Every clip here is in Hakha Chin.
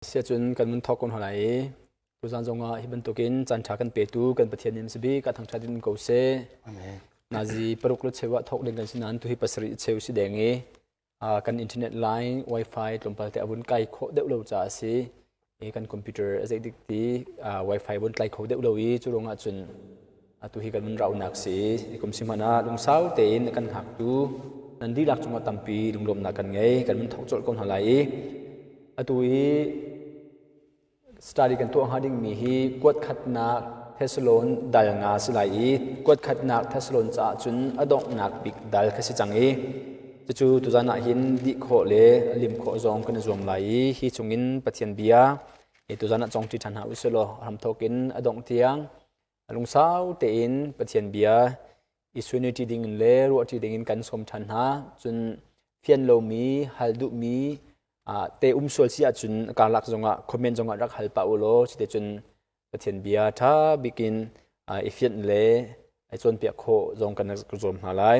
Siacun kan mun thawk ko hna lai i tuzan zongah hi bantukin caan ṭha kan petu kan Pathian nih si bik a thangṭhat in ko seh. Amen. Nazi paruk le cheu ah thawk ding kan si nain tuhi pasarih cheu si deng i kan internet line wifi tlawmpal te a vun kai khawh deuh lo caah a si. I kan computer a zei dik ti wifi vun tlai kho deuh lo i cu ruangah cun atu hi kan vun rauhnak si. I kum si hmanh ah lungsau tein a kan hngaktu nan dihlak cungah tampi lunglawmhnak kan ngei. Kan vun thawk colh ko hna lai i Atu i study kan tuah hnga dingmi hi kuat khatnak Thessalon dal nga si lai i kuat khatnak Thessalon caah cun a donghnak bik dal kha si cang i cucu tuzan ah hin dih khawh le lim khawh zong kan i zuam lai i hi chungin Pathian bia hi tuzan ah cawngṭi ṭhan hna usih law hramthawk in a dongh tiang lungsau tein Pathian bia i suniti dingin le ruahṭi dingin kan sawm ṭhan hna. Cun fian lomi, hal duhmi te um sual si ahcun karlak zongah comment zongah rak hal pah u law cuti cun Pathian bia ṭha bikin i fianh le i cawnpiak khawh zong kan rak zuam hna lai.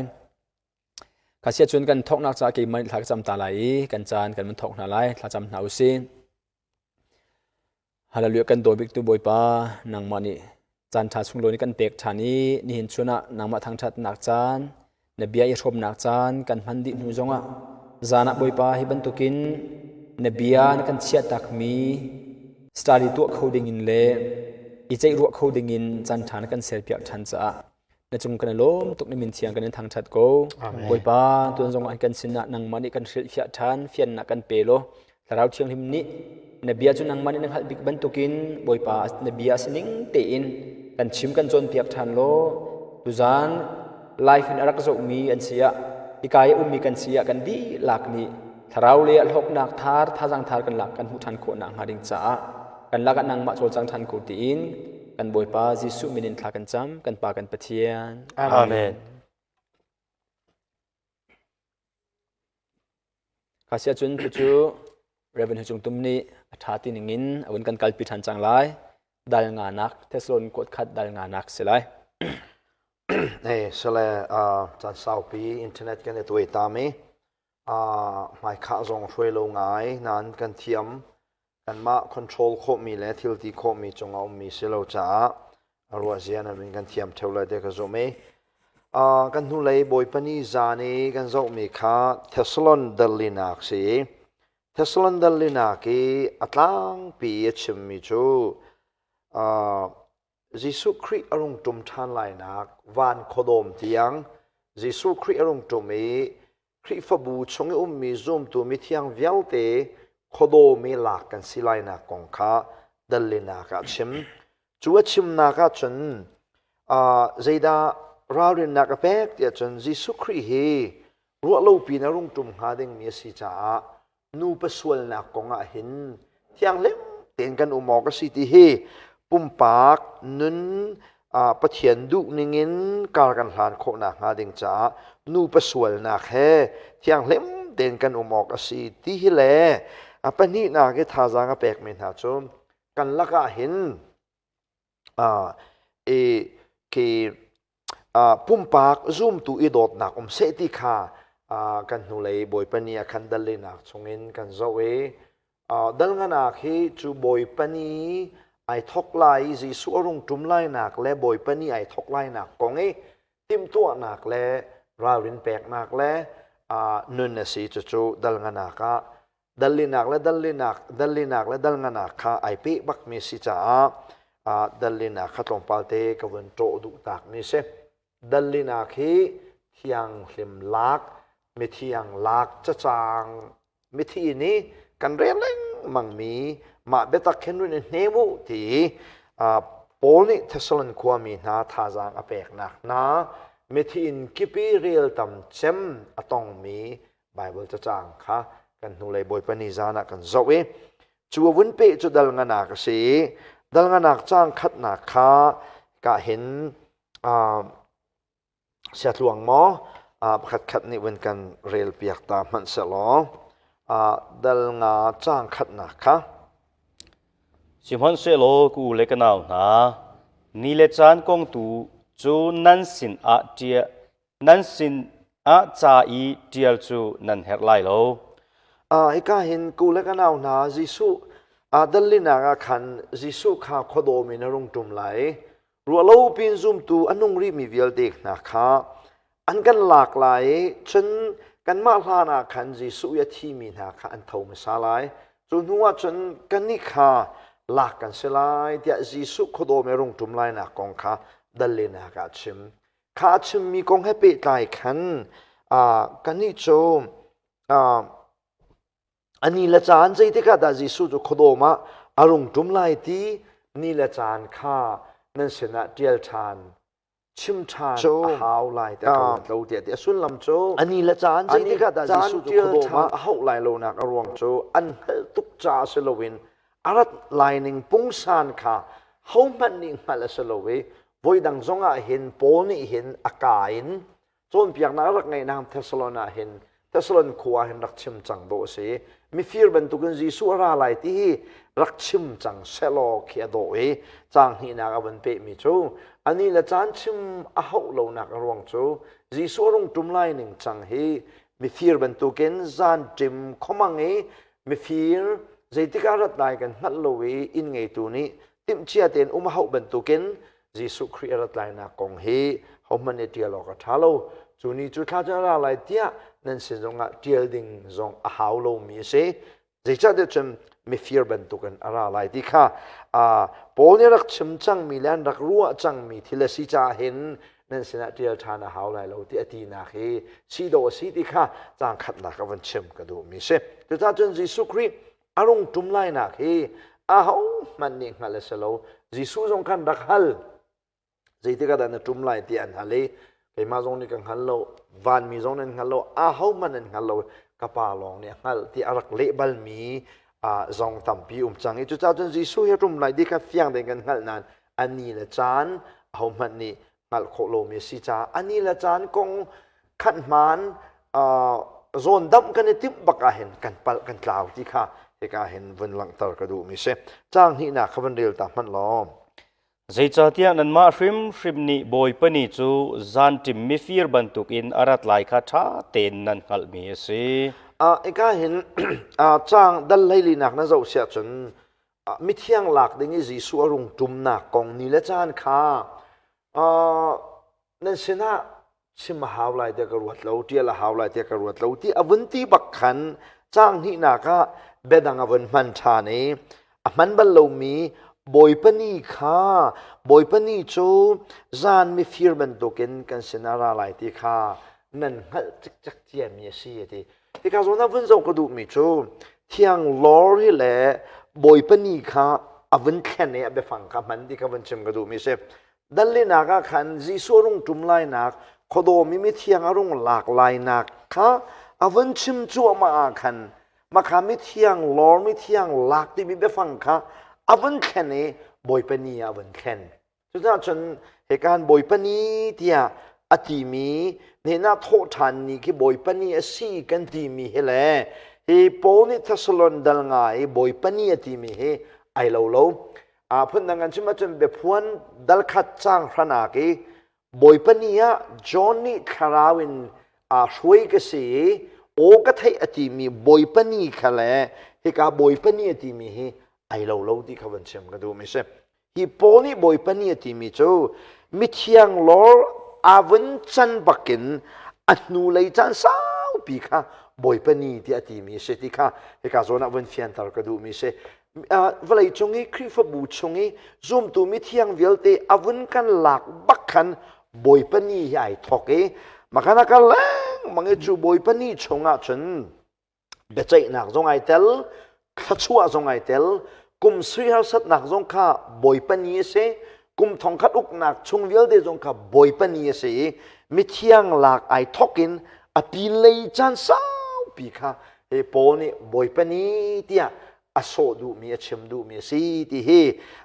Kha sia cun kan thawknak caah keimah nih thla ka cam ta lai i kan caan kan van thawk hna lai. Thlacam hna usih. Hallelujah kan daw biktu Bawipa nangmah nih caan ṭha sunglawi nih kan pek ṭhan i nihin chun ah nangmah thangṭhatnak caan na bia i hrawmnak caan kan hman dih hnu zongah zan ah Bawipa hi bantukin na bia na kan chiahtakmi study tuah kho dingin le i ceih ruah kho dingin caan ṭha na kan serpiak ṭhan caah na cung kan i lawm tuk na min thiang kan in thangṭhat ko Bawipa tuan zong ah kan sinah nangmah nih kan hrilhfiah ṭhan fiannak kan pe law Thlarau Thianghlim nih na bia cu nangmah nih na hngalh bik bantukin Bawipa na bia a si ning tein kan chim kan cawnpiak ṭhan law tuzan life in a rak zohmi an si ah hika i ummi kan si ah kan dihlak nih thlarau le a hlawknak thar thazang thar kan lak kan hmuh ṭhan khawh nakhnga ding caah kan lakah nangmah cawlcang ṭhan ko tiin kan Bawipa Jesuh min in thla kan cam kan Pa kan Pathian. Amen. Kha sia cun cucu Reverend Hu Cung Tum nih a ṭha ti ningin a vun kan kalpi ṭhan cang lai. Dal nganak Thessalon kuat khat dal nganak si lai. Hey, sale caan saupi internet kan i tuai tam i hmaikhah zong hruai lo ngai nain kan thiam kanmah control khawhmi le thil ti khawhmi cungah ummi si lo caah a ruahzia nan in kan thiam theo lai te ka zum i kan hnulei Bawipa ni zan i kan zohmi kha Thessalon dalinak si Thessalon dalinak i a tlangpi a chimmi cu Jesuh Khrih a rung ṭum ṭhan lainak van khuadawm tiang Jesuh Khrih a rung ṭum i Khrihfabu chung i ummi zumtu mithiang vialte khuadawm i lak kan si lainak kong kha dallinak ah a chim. Cu a chimnak ah cun zeidah ralrinnak a pek tiah cun Jesuh Khrih hi ruahlopi in a rung ṭum hnga dingmi a si caah nupa sualnak kong ah hin thianghlim tein kan um awk a si ti hi pumpak nun Pathian duh ningin kar kan hlan khawh nakhnga ding caah nupa sualnak he thianghlim tein kan um awk a si ti hi le a pahnihnak i thazaang a pekmi hna cu kan lakah hin i khi pumpak zumtu i dawtnak um seh ti kha kan hnulei Bawipa ni ah khan dallenak chungin kan zoh i dalnganak hi cu Bawipa ni ai thok lai i Jesuh a rung ṭum lainak le Bawipa ni ai thok lainak kong i timhtuahnak le ralrin peknak le nun a si cucu dalnganak ah dallinak le dallinak dallinak le dalnganak kha ai peh bakmi si caah dallinak kha tlawmpal te ka vun ṭawh duh takmi si dallinak hi thianghlim lak mithiang lak cacang mithi nih kan rel lengmangmi mah biatak khin run i hnem u ti Paul nih Thessalon khuami hna thazaang a peknak hna mithi in kipi rel tam cem a tongmi Baibal cacang kha kan hnulei Bawipa ni zan ah kan zoh i cu a vun peh cu dal nganak a si i dal nganak caang khatnak kha ka hin siatluang maw pakhat khat nih vun kan rel piak ta hmanh sehlaw dal nga caang khatnak kha Sihmanhsehlaw ka u le ka nau hna, ni le caan kong tu cu nan sin ah ṭial Nan sin ah ca i ṭial cu nan herh lai lo. Hika hin ku le ka nau hna Jesuh. Dal-linak ah khan Jesuh kha khuadawm in a rung ṭum lai. Ruahlo piin zumtu a nung rihmi vialte hna kha an kan lak lai i cun kanmah hlan ah khan Jesuh i a thimi hna kha an tho hmasa lai. Cu hnuah cun kannih kha lak kan si lai tiah Jesuh khuadawm i a rung ṭum lainak kong kha dal-linak ah a chim. Kha a chimmi kong he pehtlai khan kannih cu A ni le caan zeitik ah dah Jesuh cu khuadawm ah a rung ṭum lai ti ni le caan kha nan sinah ṭial ṭhan, chim ṭhan a hau lai tiah ka ruat lo tiah ti. A sullam cu a ni le caan zeitik ah dah Jesuh cu khuadawm ah a hauh lai lonak a ruang cu an hngalh tuk caah si loin a rat lai ning pungsan kha hohmanh nih hngalh a si lo i voidang zongah hin Paul nih hin a kaa in Cawnpiaknak a rak ngeihnak Thessalon ah hin Thessalon khua ah hin rak chim cang dawh a si. Mifir bantukin Jesuh a ra lai ti hi rak chim cang sehlaw khi a dawh i caang hnihnak a vun pehmi cu ani le caan chim a hauh lonak a ruang cu Jesuh a rung ṭum lai ning cang hi mifir bantukin zan ṭim khomang i mifir zeitik ah rat lai kan hngalh lo i inn ngeitu nih timhcia tein um a hauh bantukin Jesuh Khrih a rat lainak kong hi hohmanh nih ṭial awk a ṭha lo. Cu ni cu thla cu a ra lai tiah nan sin zongah ṭial ding zong a hau lomi a si. Zeicahtiah cun mifir bantukin a ra lai ti kha Paul nih rak chim cangmi le an rak ruah cangmi thil a si caah hin nan sinah ṭial ṭhan a hau lai lo ti a tinak hi si dawh a si ti kha caang khatnak a van chim ka duhmi a si. Cucaah cun Jesuh Khrih a rung ṭum lainak hi ahohmanh nih hngalh a si lo. Jesuh zong khan rak hal. Zeitik ah dah na ṭum lai ti an hal i keimah zong nih ka hngal lo, vanmi zong nih an hngal lo, ahohmanh an hngal lo, ka pa lawng nih a hngalh ti a rak leh balmi zong tampi um cang i cucaah cun Jesuh hi a ṭum lai ti kha fiang tein kan hngalh nain a ni le caan ahohmanh nih hngalh khawh lomi a si caah a ni le caan kong khat hmaan zawn damh kan i timh bak ah hin kan palh kan tlau ti kha hika hin vun langhter ka duhmi si. Caang hnihnak kha vun rel ta hmanh law. Zeicahtiah nanmah hrimhrim nih Bawipa ni cu zanṭim mifir bantukin a rat lai kha ṭha tein nan hngalhmi a si. Hika hin caang dal hleilinak na zoh siah cun mithiang lak ding i Jesuh a rung ṭumnak kong ni le caan kha nan sinah chim a hau lai tiah ka ruat lo, ṭial a hau lai tiah ka ruat lo ti a vun ti bak khan caang hnihnak ah biadang a vun hman ṭhan i a hman bal lomi Bawipa ni kha Bawipa ni cu zan mifir bantukin kan sinah ra lai ti kha nan hngalh cikcek ciami a si a ti. Hika zawn ah vun zoh ka duhmi cu thiang lawr hi le Bawipa ni kha a vun thlen i a biafang kha hman ti kha vun chim ka duhmi si. Dallinak ah khan Jesuh a rung ṭum lainak, khuadawm i mithiang a rung lak lainak kha a vun chim cuahmah ah khan makha mithiang lawr mithiang lak timi biafang kha a vun thlen i Bawipa ni ah a vun thlen. Cucaah cun hikan Bawipa ni tiah a timi hnenah thawh ṭhan ni khi Bawipa ni a si kan timi hi le hi Paul nih Thessalon dal nga i Bawipa ni a timi hi ai lo lo. A phundang kan chim ahcun biaphuan dal khat caang hranak i Bawipa ni ah John nih thlarau in aa hruai ka si i aw ka theih a timi Bawipa ni kha le hika Bawipa ni a timi hi ai lo lo ti kha van chim ka duhmi si. Hi Paul nih Bawipa nih a timi cu mithiang lawr aa vun can bakin a hnulei caan saupi kha Bawipa ni tiah a timi a si ti kha hika zawn ah vun fianter ka duhmi a si. Vawlei cung i Khrihfabu chung i zumtu mithiang vialte a vun kan lak bak khan Bawipa ni hi ai thawk i makhan a kal lengmang i cu Bawipa ni chungah cun biaceihnak zong ai tel thluachuah zong ai tel kum sui harsatnak zong kha bawipa ni a si kum thongkhat uknak chung vialte zong kha bawipa ni a si i mithiang lak ai thok in a pinlei caan saupi kha he Paul nih bawipa ni tiah a sawh duhmi a chim duhmi a si ti hi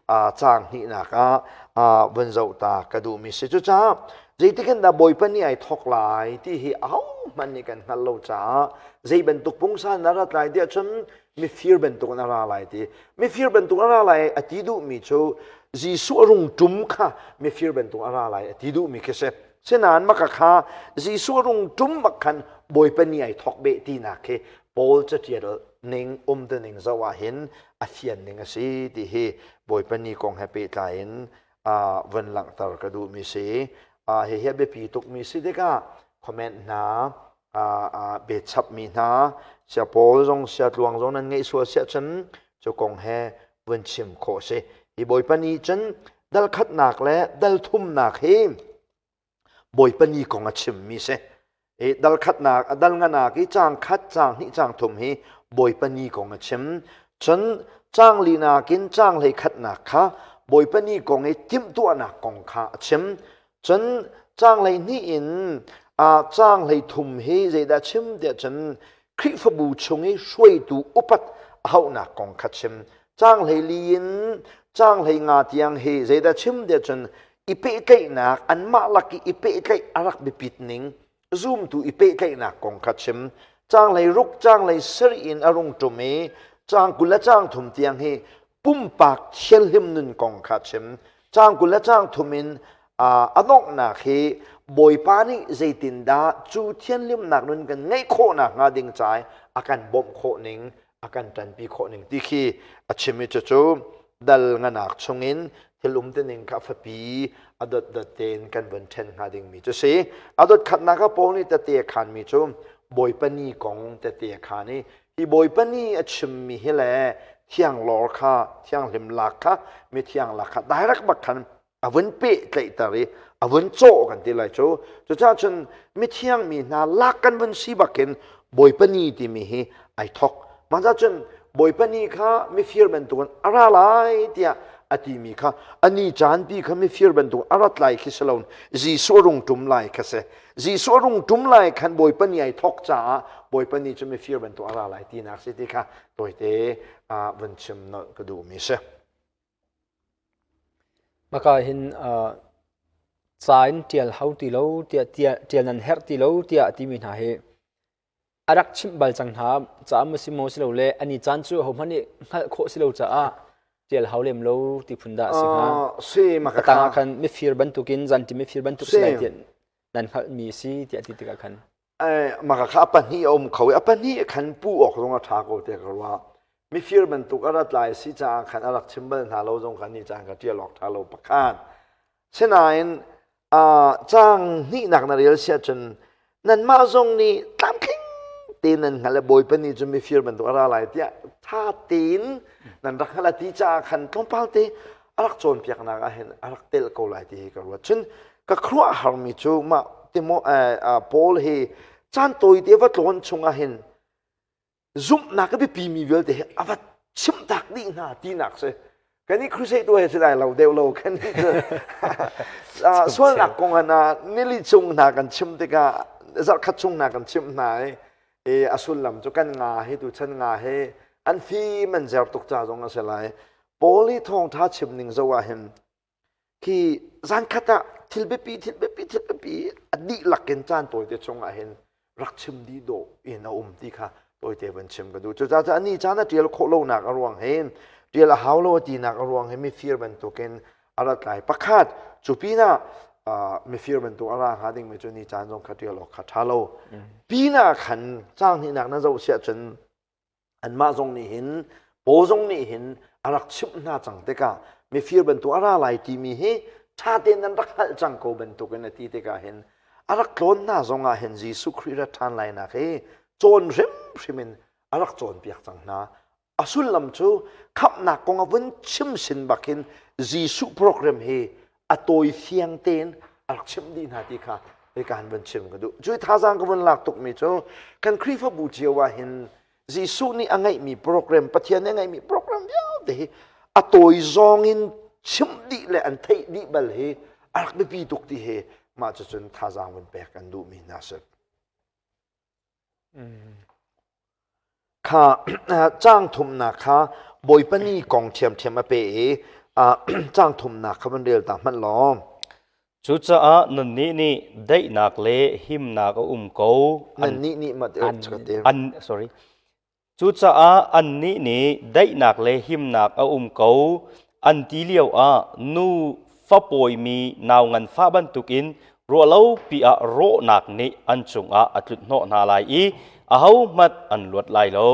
caang hnihnak ah vun zoh ta ka duhmi si cucaah zeitik in dah bawipa nih ai thawk lai ti hi ahohmanh nih kan hngalh lo caah zei bantuk pungsan na rat lai tiah cun mifir bantuk na ra lai ti mifir bantuk a ra lai a ti duhmi cu Jesuh a rung ṭum kha mifir bantuk a ra lai a ti duhmi khi si sinain maka kha Jesuh a rung ṭum bak khan bawipa ni ai thawk beh tinak khi Paul caṭial. ning umtuning zoh ah hin a fian ning a si ti hi Bawipa ni kong he pehtlai in vun langhter ka duhmi si. Hihi a biapi tukmi si tikah comment hna biachapmi hna sia pawl zong sia tluang zong nan ngeih sual siah cun cu kong he vun chim khawh si. Hi Bawipa ni cun dal khatnak le dal thumnak hi Bawipa ni kong a chimmi si. I dal khatnak dal nganak i caang khat caang hnih caang thum hi Bawipa ni kong a chim. Cun caang linak in caang hlei khatnak kha Bawipa ni kong i timhtuahnak kong kha a chim. Cun caang 12 in caang 33 hi zeidah chim tiah cun Khrihfabu chung i hruaitu upat a hauhnak kong kha chim. Caang 14 in caang 15 tiang hi zeidah chim tiah cun i pehtlaihnak anmah lak i i pehtlaih a rak biapit ning zumtu i pehtlaihnak kong kha chim. Caang 16 caang 17 in a rung ṭum i caang 20 le caang thum tiang hi pumpak thianhlim nun kong kha chim. Caang 20 le caang thum in a donghnak hi Bawipa nih zeitindah cu thianhlimnak nun kan ngeih khawhnak hnga ding ca i a kan bawmh khawh ning a kan ṭanpi khawh ning ti khi a chim i cucu dal nganak chungin thil umtuning kha fapi a dotdot tein kan vun ṭhen hnga dingmi cu si. A dot khatnak ah Paul nih tete a khanmi cu Bawipa ni kong tete a khan i hi Bawipa ni a chimmi hi le thianglawr kha thianghlim lak kha mithiang lak kha direct bak khan a vun pehtlaihter i a vun cawh kan ti lai cu. Cucaah cun mithiang mi hna lak kan vun si bakin Bawipa ni timi hi ai thok. Mah cun Bawipa ni kha mifir bantukin a ra lai tiah a timi kha ani caan pi kha mifir bantuk a rat lai khi si lo Jesuh a rung ṭum lai kha si. Jesuh a rung ṭum lai khan Bawipa ni ai thok caah Bawipa ni cu mifir bantuk a ra lai tinak si ti kha tawite vun chim nolh ka duhmi si. Maka hin ca in ṭial hau ti lo tiah ṭial nan herh ti lo tiah a timi hna hi a rak chimh bal cang hna caah maw si maw si lo le ani caan cu ahohmanh nih hngalh khawh si lo caah ṭial hau lem lo ti phun dah a si hnga. Si maka Tang ah khan mifir bantukin zanṭi mifir bantuk si lai tiah nan hngalhmi si tiah ti tikah khan. Maka kha a pahnih a um kho i a pahnih khan pu awk zong a ṭha ko tiah ka ruah. Mifir bantuk a rat lai si caah khan a rak chim bal hna lo zong khan ni caan kha ṭial awk ṭha lo pakhat. Sinain caang hnihnak na rel siah cun nanmah zong nih tlamtling tein nan hngalh i Bawipa nih cun mifir bantuk a ra lai tiah ṭha tein nan rak hngalh a ti caah khan tlawmpal te a rak cawnpiaknak ah hin a rak telh ko lai ti hi ka ruat. Cun ka khuaruahharmi cu mah Timo Paul hi caan tawite va tlawn chungah hin zumhnak a biapimi vialte hi a va chimtak dih hna tinak si. Kan i crusade tu he si lai lo deuh lo kan i sualnak kong ah nili chung hna kan chim tikah zarhkhat chung hna kan chimh hna i i a sullam cu kan nga hi tu chan nga hi an fim an zer tuk ca zong a si lai. Paul i thawngtha chim ning zo ah hin khi zankhat ah thil biapi thil biapi thil biapi a dihlak in caan tawite chung ah hin rak chim dih dawh in a um ti kha tawite van chim ka duh. Cucaah ani caan a ṭial khawh lonak a ruang hin ṭial a hau lo a tinak a ruang hi mifir bantukin a rat lai. Pakhat cu pinah mifir bantuk a ra hnga dingmi cu ni caan zong kha ṭial awk kha ṭha lo. Pinah khan caang hnihnak na zoh siah cun anmah zong nih hin Paul zong nih hin a rak chimh hna cang tikah mifir bantuk a ra lai timi hi ṭha tein nan rak hngalh cang ko bantukin a ti tikah hin a rak tlawn hna zong ah hin Jesuh Khrih rat ṭhan lainak hi cawn hrimhrim in a rak cawnpiak cang hna. A sullam cu khamhnak kong a vun chim sin bak hin Jesuh program hi a tawi fiang tein a rak chimh dih hna ti kha hika han vun chim ka duh. Cu thazaang ka vun lak tukmi cu kan Khrihfabu cio ah hin Jesuh nih a ngeihmi program, Pathian nih a ngeihmi program vialte hi a tawi zawng in chimh dih le an theih dih bal hi a rak biapi tuk ti hi mah cucun thazaang vun pek kan duhmi hna si. Kha caang thumnak kha Bawipa ni kong ṭhiamṭhiam a pe i caang thumnak kha van rel ta hmanh law. Cucaah nannih nih daihnak le himnak a um ko. Nannih nih mat an sorry. Cucaah annih nih daihnak le himnak a um ko an ti lioah nu fapawimi nau nganfah bantukin ruahlopi ah rawhnak nih an cungah a tlunhnawh hna lai i ahohmanh an luat lai lo.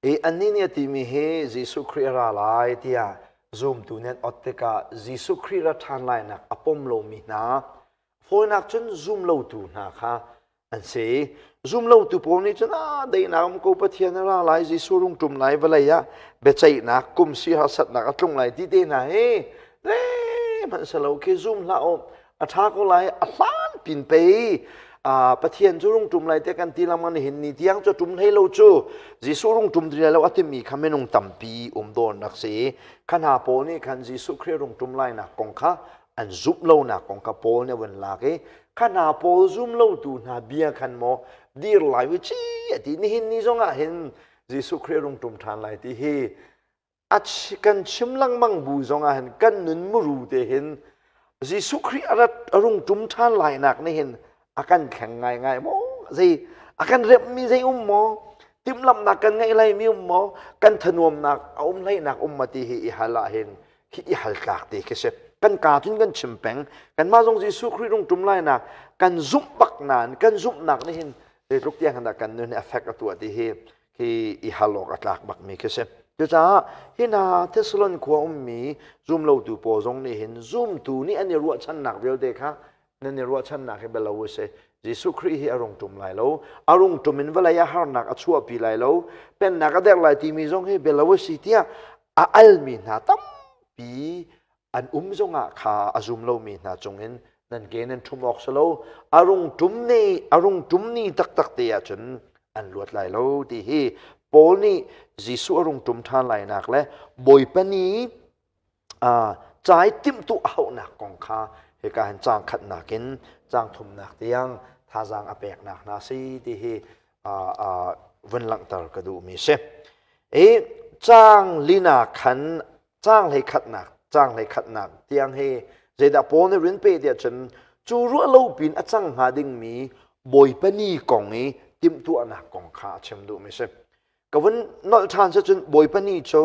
I annih nih a timi hi Jesuh Khrih a ra lai tiah zumtu nih an ot tikah Jesuh Khrih ra ṭhan lainak a pom lomi hna, fawinak cun zum lotu hna kha an si. Zum lotu pawl nih cun ah daihnak um ko Pathian a ra lai, Jesuh rung ṭum lai vawlei ah biaceihnak kum si harsatnak a tlung lai ti te hna hi zeihmanh si lo khi zum hlah u. A ṭha ko lai, a hlan pin pei Pathian cu rung ṭum lai te kan ti lengmang nihin ni tiang cu ṭum hlei lo cu Jesuh rung ṭum ti lo a timi kha minung tampi um dawn rak si. Kha hna pawl nih khan Jesuh Khrih rung ṭum lainak kong kha an zumh lonak kong kha Paul nih a vun lak i kha hna pawl zum lotu hna bia khan maw dir lai u ci a ti nihin ni zong ah hin Jesuh Khrih rung ṭum ṭhan lai ti hi a kan chim lengmang bu zong ah hin kan nun muru te hin Jesuh Khrih a rat a rung ṭum ṭhan lainak nih hin a kan thleng ngaingai maw zei a kan remhmi zei um maw timhlamhnak kan ngeih laimi um maw kan thanuamnak a um hleinak um ma ti hi i hal ah hin hi i hal tlak te khi si kan kaa cun kan chim peng kanmah zong Jesuh Khrih rung ṭum lainak kan zumh bak nain kan zumhnak nih hin zeitluk tiang dah kan nun hi affect a tuah ti hi hi i hal awk a tlak bakmi khi si cucaah hi hna Thessalon khua ummi zumlotu pawl zong nih hin zumtu nih an i ruahchannak vialte kha nan i ruahchannak hi bialo a si. Jesuh Khrih hi a rung ṭum lai lo. A rung ṭum in vawlei ah harnak a chuahpi lai lo. Pennak a derh lai timi zong hi bialo a si tiah a almi hna tampi an um zongah kha a zum lomi hna cungin nan ke nan ṭhum awk si lo. A rung ṭum ni, a rung ṭum ni taktak te ahcun an luat lai lo ti hi Paul nih Jesuh a rung ṭum ṭhan lainak le Bawipa ni cai timhtuah a hauhnak kong kha hika hin caang khatnak in caang thumnak tiang thazaang a peknak hna si ti hi vun langhter ka duhmi si. I caang linak khan caang hlei khatnak caang hlei khatnak tiang hi zeidah Paul nih rin pe tiah cun cu ruah lo pin a cang hnga dingmi Bawipa ni kong i timhtuahnak kong kha a chim duhmi si. Ka vun nolh ṭhan si cun Bawipa ni cu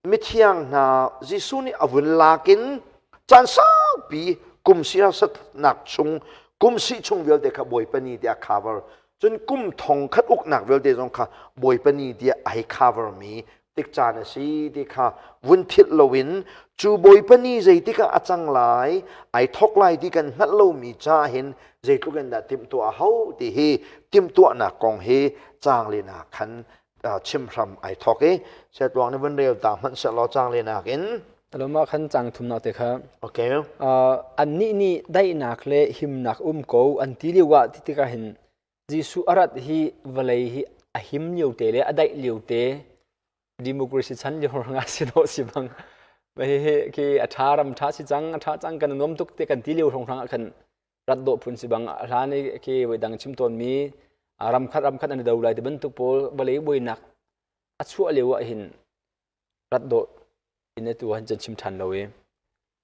mithiang hna Jesuh nih a vun lak in caan saupi kum siasatnak chung kum si chung vialte kha Bawipa ni tiah cover cun kum thong khat uknak vialte zong kha Bawipa ni tiah a hei cover mi tik caan a si ti kha vun philh loin cu Bawipa ni zeitik ah a cang lai ai thok lai ti kan hngalh lomi ca hin zeitluk in dah timhtuah a hau ti hi timhtuahnak kong hi caang linak khan chim hram ai thok i setluang nih vun rel ta hmanh sehlaw caang linak in Aloma khan cang thumnak te kha okay annih nih daihnak le himnak um ko an ti lio ah ti tikah hin Jesuh a rat hi vawlei hi a him lio te le a daih lio te democracy chan lio ranga si do si bang hi khi a tha ram tha si cang a tha cang kan nuam tuk te kan ti lio hrong hrang ah khan rat dawh phun si bang a hlan i khi voi dang chim tawn mi ram khat ram khat an i do lai ti bantuk pawl vawlei buainak a chuah lio ah hin rat dawh in atu han chan chim than lo i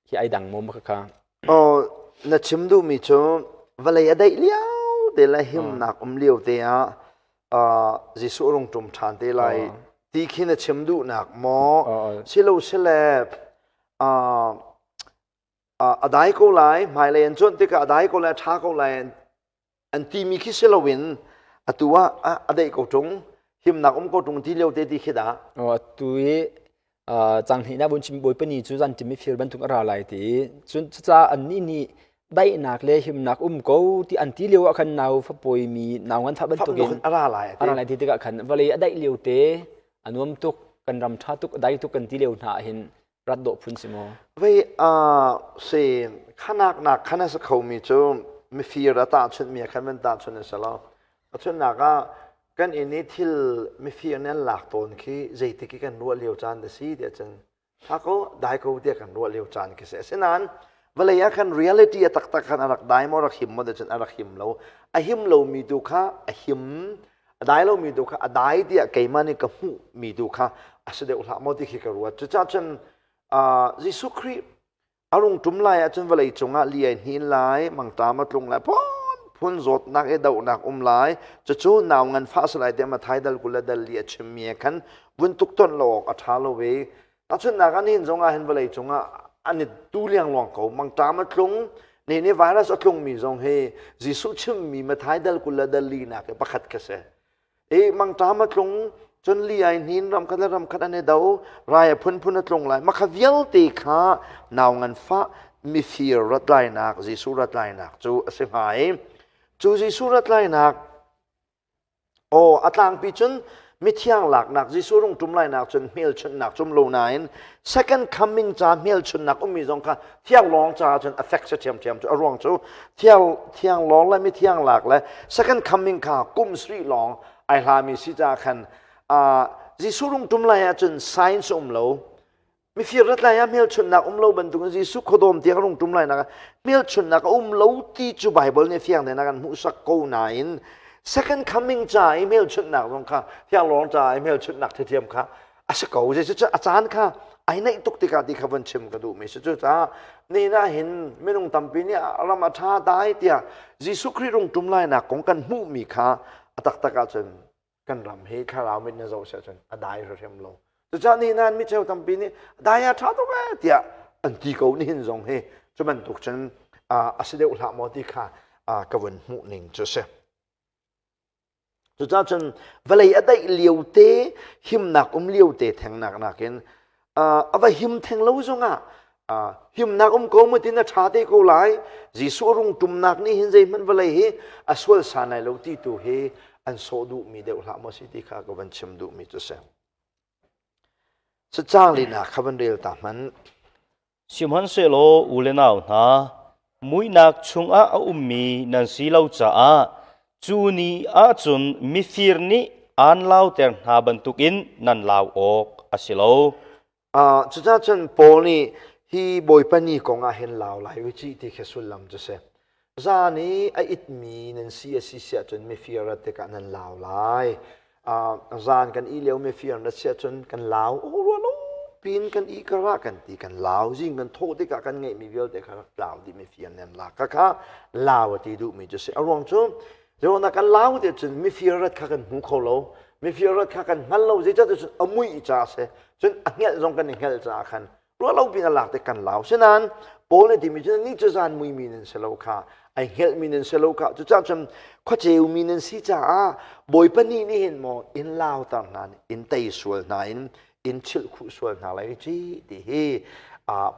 hi ai dang maw ma kha Oh na chim duhmi cu vawlei a daih lio te le himnak um lio te ah Jesuh rung ṭum ṭhan te lai ti khi na chim duhnak maw silo sile a dai ko lai hmailei an cuanh tikah a dai ko lai a ṭha ko lai an timi khi si loin atu ah a daih ko ṭung himnak um ko ṭung ti lio te ti khi dah atu i cang hnih na vun chim bawipa ni cu zan ṭim i fir bantuk a ra lai ti cun cucaah annih nih daihnak le himnak um ko ti an ti lio ah khan nau fapawi mi nau ngan fah bantukin a ra lai a ra lai ti tikah khan vawlei a daih lio te a nuam tuk kan ram ṭha tuk a dai tuk kan ti lio hna ah hin rat dawh phun si maw? Vei si khanak nak khan a si khomi cu mifir a tahchunhmi khan van tahchunh a si lo. A chunnak ah kan inn i thil mifir nih an lak tawn khi zeitik i kan ruah lio caan da si tiah cun tha ko dai ko tiah kan ruah lio caan khi si. Asinain vawlei ah khan reality a taktak khan a rak dai maw rak him maw cun a rak him lo. A him lomi tu kha a him a dai lomi tu kha a dai tiah keimah nih ka hmuhmi tu kha a si deuh hlah maw ti khi ka ruat cucaah cun Jesuh Khrih a rung ṭum lai ahcun vawlei cungah li ai hnin lai mangṭam a tlung lai phun phun zawtnak i dohnak um lai cucu nau nganfah si lai tiah Mathai dal 20 le dal li a chimmi he khan vun tuk tonh lo awk a ṭha lo ve Tahchunhnak ah nihin zong ah hin vawlei cungah an i tu liangluang ko. Mangṭam a tlung, nihin i virus a tlungmi zong hi Jesuh chimmi Mathai dal 20 le dal li nak i pakhat kha si. I mangṭam a tlung, Cun li ai hnin ram khat le ram khat an i do, rai a phunphun a tlung lai. Makha vialte kha nau nganfah mifir rat lainak, Jesuh rat lainak cu a si hnga i cu Jesuh rat lainak Aw, a tlangpi cun mithiang laknak Jesuh rung ṭum lainak cun hmelchunhnak cum lo nain second coming ca hmelchunhnak ummi zong kha thianglawng caah cun a fek si ṭhiamṭhiam cu a ruang cu thiang thianglawng le mithiang lak le second coming kha kum sarih lawng ai hlami si caah khan Jesuh rung ṭum lai ahcun science um lo Mifir rat lai ah hmelchunhnak um lo bantukin Jesuh khuadawm tiang rung ṭum lai nak ah hmelchunhnak a um lo ti cu Baibal nih fiang tein a kan hmuhsak ko nain second coming ca i hmelchunhnak zong kha thianglawng ca i hmelchunhnak thiathiam kha a si ko. Zeicahtiah a caan kha ai naih tuk tikah ti kha von chim ka duhmi si. Cucaah nihin ah hin minung tampi nih ram a ṭha dai tiah Jesuh Khrih rung ṭum lainak kong kan hmuhmi kha a taktak ahcun kan ram hi thlarau mit na zoh si ahcun a dai hrim lo. Cucaah nihin ah micheu tampi nih dai a ṭha tuk ee tiah an ti ko nihin zong hi cu bantuk cun a si deuh hlah maw ti kha ka vun hmuh ning cu si. Cucaah cun vawlei a daih lio te himnak um lio te thengnak nakin a va him theng lo zongah himnak um ko mu tin a ṭha te ko lai Jesuh rung ṭumnak nih hin zeihmanh vawlei hi a sual san lai lo ti tu hi an sawh duhmi deuh hlah maw si ti kha ka van chim duhmi cu si. Cacang linak kha van rel ta hmanh. Sihmanhsehlaw u le nau hna, muihnak chungah a ummi nan si lo caah cu ni ahcun mifir nih aan lauter hna bantukin nan lau awk a si lo. Cucaah cun Paul nih hi Bawipa ni kong ah hin lau lai u cih ti khi sullam cu si. Zan i a itmi nan si a si siah cun mifir rat tikah nan lau lai. Zan kan ih lio mifir rat siah cun kan lau. Aw rua lo pin kan ih kar ah kan ti kan lau. Zing kan thawh tikah kan ngeihmi vialte kha rak tlau dih mifir nan lak kha kha lau a ti duhmi cu si. A ruang cu zeihmanh kan lau ti cun mifir rat kha kan hmu kho lo. Mifir rat kha kan hngal lo. Zeicahtiah cun a muih caah a si. Cun a hngelh zong kan i hngelh caah khan ruah lo pin a lak te kan lau sinain Paul nih timi cu ni cu zan muimi nan si lo kha ai hngelhmi nan si lo kha cucaah cun khuaceu mi nan si caah Bawipa nih nih hin maw in lauter hna in tei sual hna in in chilh khuh sual hna lai ci ti hi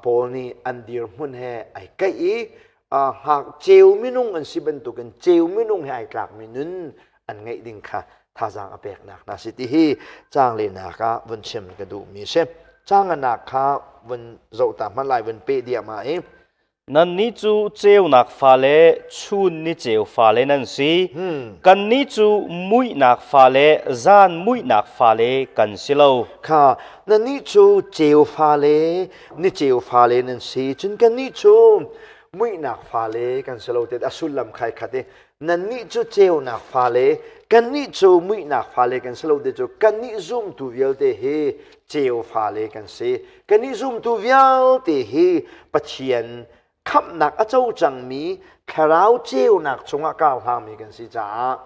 Paul nih an dirhmun he ai kaih i hngak ceu minung an si bantukin ceu minung he ai tlakmi nun an ngeih ding kha thazaang a peknak hna si ti hi caang lehnak ah vun chim ka duhmi si. Caang kha vun zoh ta hmanh lai vun peh diahmah i Nannih cu ceunak fale chun ni ceu fale nan si. Kannih cu muihnak fale zan muihnak fale kan si lo. Kha nannih cu ceu fale ni ceu fale nan si. Cun kannih cu muihnak fale kan si lo te a sullam khai khat i nannih cu ceunak fale kannih cu muihnak fale kan si lo te cu kannih zumtu vialte hi ceu fale kan si kannih zumtu vialte hi Pathian khamhnak a co cangmi thlarau ceunak chungah kar hlangmi kan si caah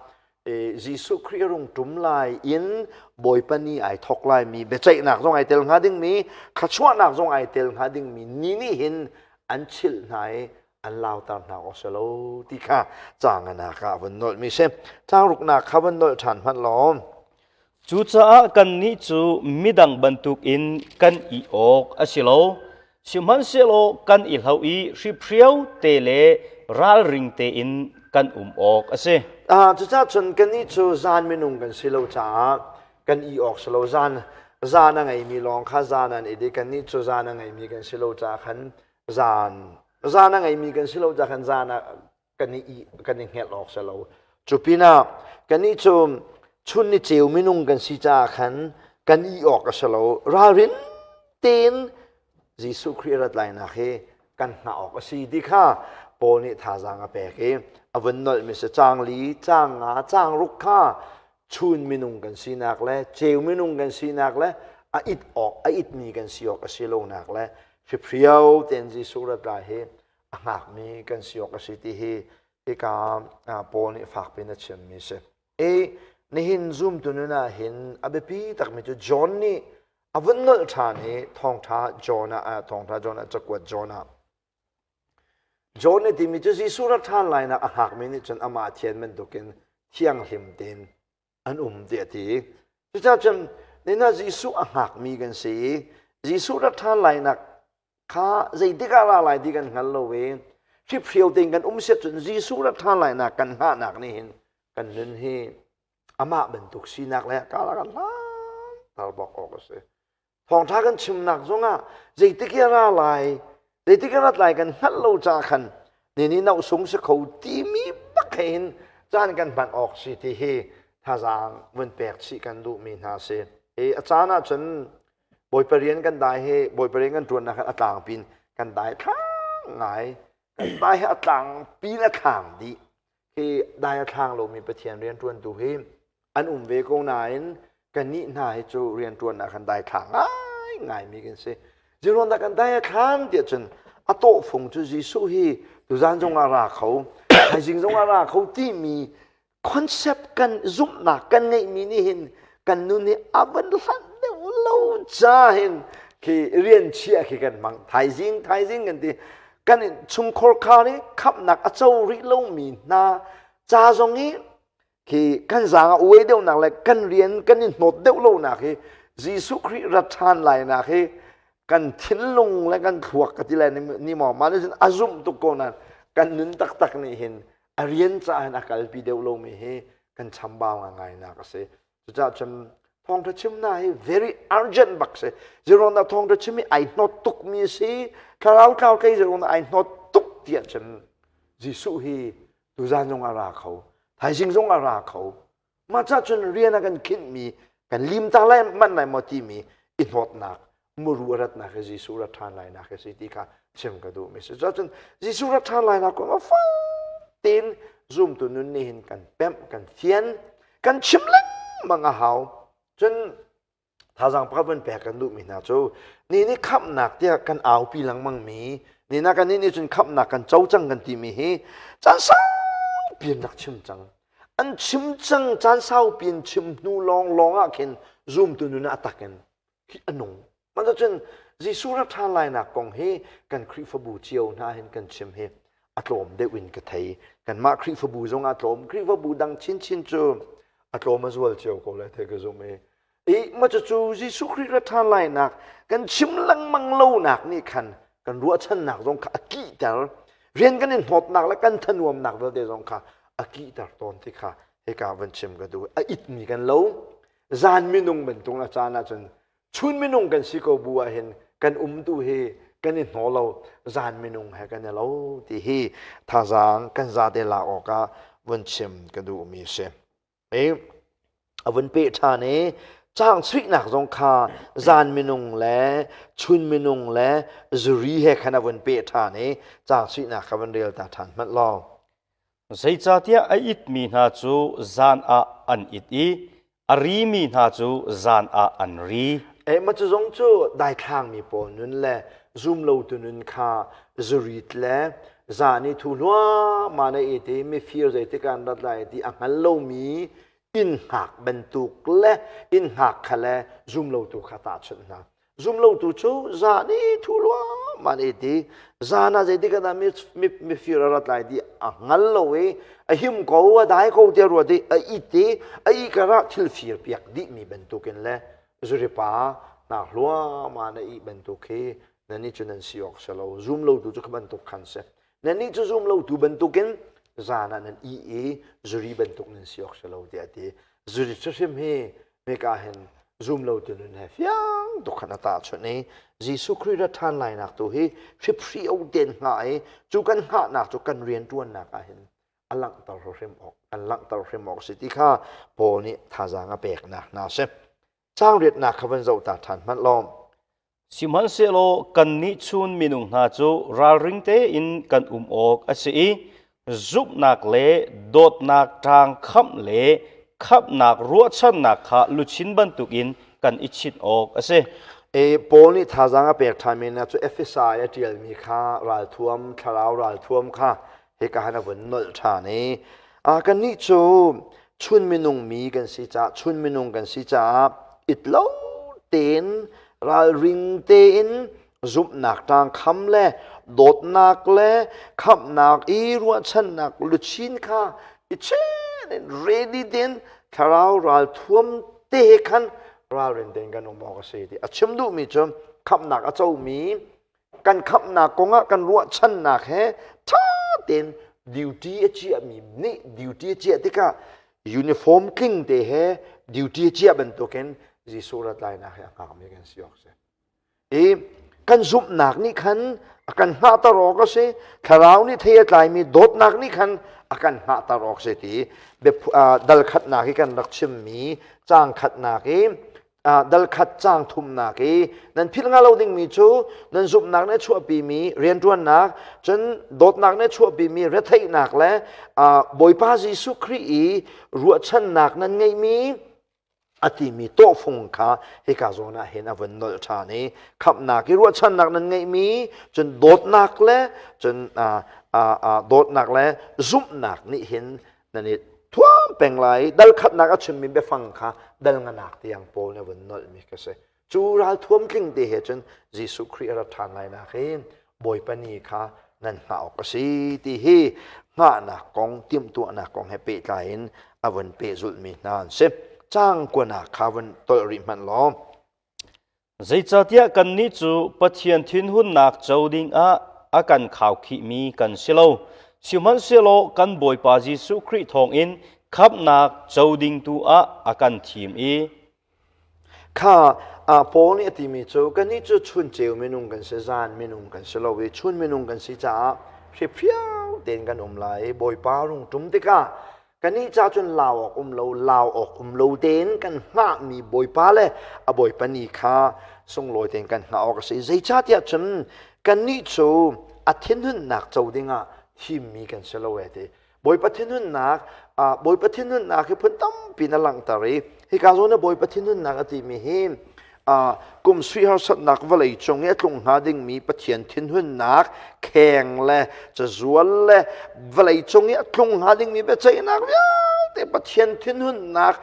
Jesuh Khrih rung ṭum lai in Bawipa ni ai thawk laimi biaceihnak zong ai tel hnga dingmi thluachuahnak zong ai tel hnga dingmi ni nih hin an chilh hna i an lauter hna awk si lo ti kha caang anak ah vun nolhmi si. Caang ruknak kha vun nolh ṭhan hmanh law. Cucaah kannih cu midang bantukin kan i awk a si lo. Sihmanhsehlaw kan i hloh i hriphrio te le ralring tein kan um awk a si. Cucaah cun kannih cu zan minung kan si lo caah kan i awk si lo. Zan zan a ngeimi lawng kha zan an i di. Kannih cu zan a ngeimi kan si lo caah khan zan zan a ngeimi kan si lo ca khan zan ah kan i kan i hngelh awk si lo cu pinah kannih cu chun ni ceu minung kan si caah khan kan i awk a si lo ralrin tein Jesuh Khrih rat lainak hi kan hngah awk a si ti kha Paul nih thazaang a pek i a vun nolhmi si caang li caang nga caang ruk kha chun minung kan sinak le ceu minung kan sinak le a it awk a itmi kan si awk a si lonak le hriphrio tein Jesuh rat lai hi a hngakmi kan si awk a si ti hi hika Paul nih fakpi in a chimmi si. E nihin zumtu nun ah hin a biapi takmi cu John nih a vun nolh ṭhan i thawngṭha John ah thawngṭha John ah cakuat John ah John nih timi cu Jesuh rat ṭhan lainak a hngakmi nih cun amah thian bantukin thianghlim tein an um tiah a ti. Cucaah cun nina Jesuh a hngakmi kan si i Jesuh rat ṭhan lainak kha zeitik ah ra lai ti kan hngal lo i hriphrio tein kan um siat cun Jesuh rat ṭhan lainak kan hngahnak nih hin kan nun hi amah bantuk sinak le kala kan hlanter bak awk a si. Thawngṭha kan chimnak zongah zeitik i a ra lai, zeitik i rat lai kan hngalh lo caah khan ni nih noh sung si kho timi bak he hin caan kan hman awk si ti hi thazaang vun pek chih kan duhmi hna si. I a caan ahcun Bawipa rian kan dai hi Bawipa rian kan ṭuannak a tlangpin kan dai thlang ngai. Kan dai hi a tlangpin a thlang dih. Hi dai a thlang lomi Pathian rianṭuantu hi an um ve ko nain kannih hna hi cu rianṭuan ah kan dai thlang ngai ngaimi kan si. Zeiruang dah kan dai a thlan tiah cun a tawhfung cu Jesuh hi tuzan zong ah ra kho, thaizing zong ah ra kho timi concept kan zumhnak kan ngeihmi nih hin kan nun hi a van hlanh deuh lo ca hin khi rian chia khi kan hmang thaizing thaizing kan ti kan chungkhar khar i khamhnak a co rih lomi hna ca zong i khi kan zaang a uai deuhnak le kan rian kan i hnawt deuh lonak hi Jesuh Khrih rat ṭhan lainak hi kan thinlung le kan thluak ka ti lai ni maw mah nih cun a zumh tuk ko nain kan nun taktak nih hin a rian caah hin a kalpi deuh lomi hi kan chambau ngaingai nak a si cucaah cun thawngṭha chimnak hi very urgent bak si zeiruang dah thawngṭha chim hi ai hnawt tukmi a si thlarau tlau tlei zeiruang dah ai hnawt tuk tiah cun Jesuh hi tuzan zong a ra kho thaizing zong a ra kho mah cah cun rian a kan khinhmi kan lim ta lai manh lai maw timi i hnawtnak muru a ratnak hi Jesuh rat ṭhan lainak hi si ti kha chim ka duhmi si. Cun Jesuh rat ṭhan lainak kong a fang tein zumtu nun nih hin kan pemh, kan fian, kan chim lengmang a hau. Cun thazaang pakhat van pek kan duhmi hna cu ni nih khamhnak tiah kan aupi lengmang mi ni na kan nih cun khamhnak kan co cang kan timi hi caan saupi an rak chim cang an chim cang caan saupi in chim hnu lawng lawng ah khin zumtu nun ah a tak in hi a nung. Cun Jesuh rak ṭhan lainak kong hi kan Khrihfabu cio hna hin kan chim hi a tlawm deuh in ka thei. Kanmah Khrihfabu zong a tlawm, Khrihfabu dang chinchin cu a tlawm a zual cio ko lai the ka zumh i. I ma cucu Jesuh Khrih rak ṭhan lainak kan chim lengmang lonak nih khan kan ruahchannak zong kha a kihter. Rian kan in hnawtnak le kan thanuamnak vialte zong kha a kihter tawn ti kha hika van chim ka duh. A itmi kan lo. Zan minung bantuk a caan ahcun chun minung kan si ko bu ah hin kan umtu hi kan i hnaw lo zan minung he kan i lo ti hi thazaang kan zate lak awkah vun chim ka duhmi si. I a vun peh ṭhan i caang chuihnak zong kha zan minung le chun minung le zuri he khan a vun peh ṭhan i caang chuihnak kha vun rel ta ṭhan hmanh law. Zeicahtiah a itmi hna cu zan ah an it i a rimi hna cu zan ah an ri. Eh, mah cu zong cu daithlangmi pawl nun le zumlotu nun kha zurit le zan i thu hluahmah na it i mifir zeitik ah an rat lai ti a hngal lomi inn hngak bantuk le inn hngak kha le zumlotu kha tahchunh hna. Zumlotu cu zan i thu luahmah i ti zan ah zeitik ah dah mifir a rat lai ti a hngal lo i a him ko a dai ko tiah ruat i a it i a ih karah thil fir piak dihmi bantukin le zuripa hna hluahmah na ih bantuk hi nannih cu nan si awk si lo zumlotu cu kha bantuk khan si nannih cu zumlotu bantukin zan ah nan ih i zuri bantuk nan si awk si lo tiah a ti zuri hrim hi Hika hin zumlotu nun he fiang tuk khan a tahchunh i Jesuh Khrih rat ṭhan lainak tu hi hriphrio tein hngah i cu kan hngahnak cu kan rianṭuannak ah hin a langhter hrim awk kan langhter hrim awk a si ti kha Paul nih thazaang a peknak hna a si. Caang riatnak kha van zoh ta ṭhan hmanh law. Sihmanhsehlaw kannih chun minung hna cu ralring tein kan um awk a si i zumhnak le dawtnak ṭaang khamh le khamhnak ruahchannak kha luchin bantukin kan i chinh awk a si. E, Paul nih thazaang a pek ṭhanmi hna cu Efesa i a ṭialmi kha ralthuam, thlarau ralthuam kha hika han a vun nolh ṭhan i kannih cu chun minung mi kan si caah chun minung kan si caah it lo tein ralring tein zumhnak ṭang kham le dawtnak le khamhnak i ruahchannak luchin kha i chen in ready tein thlarau ralthuam te. Te he khan ralrin tein kan um awk a si ti a chim duhmi cu khamhnak a comi kan khamhnak kongah kan ruahchannak he ṭha tein duty a ciahmi nih duty a ciah tikah uniform tling te he duty a ciah bantukin Jesuh rat lainak he a hngakmi kan si awk si. I kan zumhnak nih khan a kan hngahter awk a si. Thlarau nih thei a tlaimi dawtnak nih khan a kan hngahter awk si ti dal khatnak i kan rak chimmi caang khatnak i dal khat caang thumnak i nan philh hnga lo dingmi cu nan zumhnak nih a chuahpimi rianṭuannak cun dawtnak nih a chuahpimi retheihnak le Bawipa Jesuh Khrih i ruahchannak nan ngeihmi a timi tawhfung kha hika zawn ah hin a vun nolh ṭhan i khamhnak i ruahchannak nan ngeihmi cun dawtnak le cun dawtnak le zumhnak nih hin nan i thuam peng lai dal khatnak a chimmi biafang kha dal nganak tiang Paul nih a vun nolhmi ka si. Cu ralthuam tling te he cun Jesuh Khrih a rat ṭhan lai nak hin Bawipa ni kha nan hngah awk a si ti hi hngahnak kong timhtuahnak kong he pehtlai in a vun pehzulhmi hna an si. Caang kuanak kha vun tolh rih hmanh law. Zeicahtiah kannih cu Pathian thinhunnak co dingah a kan khaukhihmi kan si lo. Sihmanhsehlaw kan Bawipa Jesuh Khrih thawngin khamhnak co ding tu ah a kan thim i Kha Paul nih a timi cu kannih cu chun ceu minung kan si, zan minung kan si lo i chun minung kan si caah hriphriau tein kan um lai i Bawipa rung ṭum tikah kannih ca cun lau awk um lo, lau awk um lo tein kan hngahmi Bawipa le a Bawipa ni kha sunglawi tein kan hngah awk a si. Zeicahtiah cun kannih cu a thinhunnak co dingah thimmi kan si lo e ti. Bawipa thinhunnak Bawipa thinhunnak hi phun tampi na langhter i hika zawn ah Bawipa thinhunnak a timi hi kum sui harsatnak vawlei cung i a tlung hnga dingmi Pathian thinhunnak kheng le cazual le vawlei cung i a tlung hnga dingmi biaceihnak vialte Pathian thinhunnak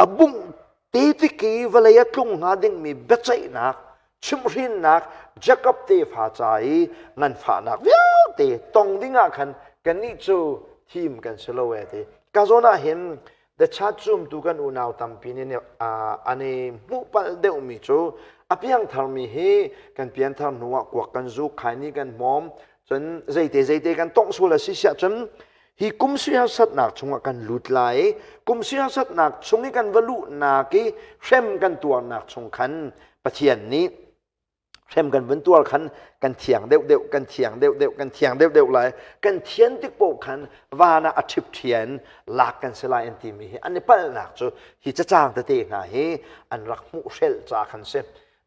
a bungh te tik i vawlei a tlung hnga dingmi biaceihnak chimhhrinnak Jakob tefa ca i nganfahnak vialte tong dingah khan kannih cu thim kan si lo e ti. Ka zawn ah hin the church zumtu kan unau tampi nih an i hmuh palh deuhmi cu a piangtharmi hi kan pianthar hnu ah kuak kan zuk, khaini kan hmawm, cun zeite zeite kan tongh sual a si siah cun hi kum siasatnak chungah kan lut lai i kum siasatnak chung i kan va luhnak i hrem kan tuarnak chung khan Pathian nih hrem kan vun tuar khan kan thiang deuh deuh kan thiang deuh deuh kan thiang deuh deuh lai kan thian tik paoh khan van ah a ṭhip ṭhian lak kan si lai an timi hi an i palhnak cu hi cacang tete hna hi an rak hmuh hrelh ca khan si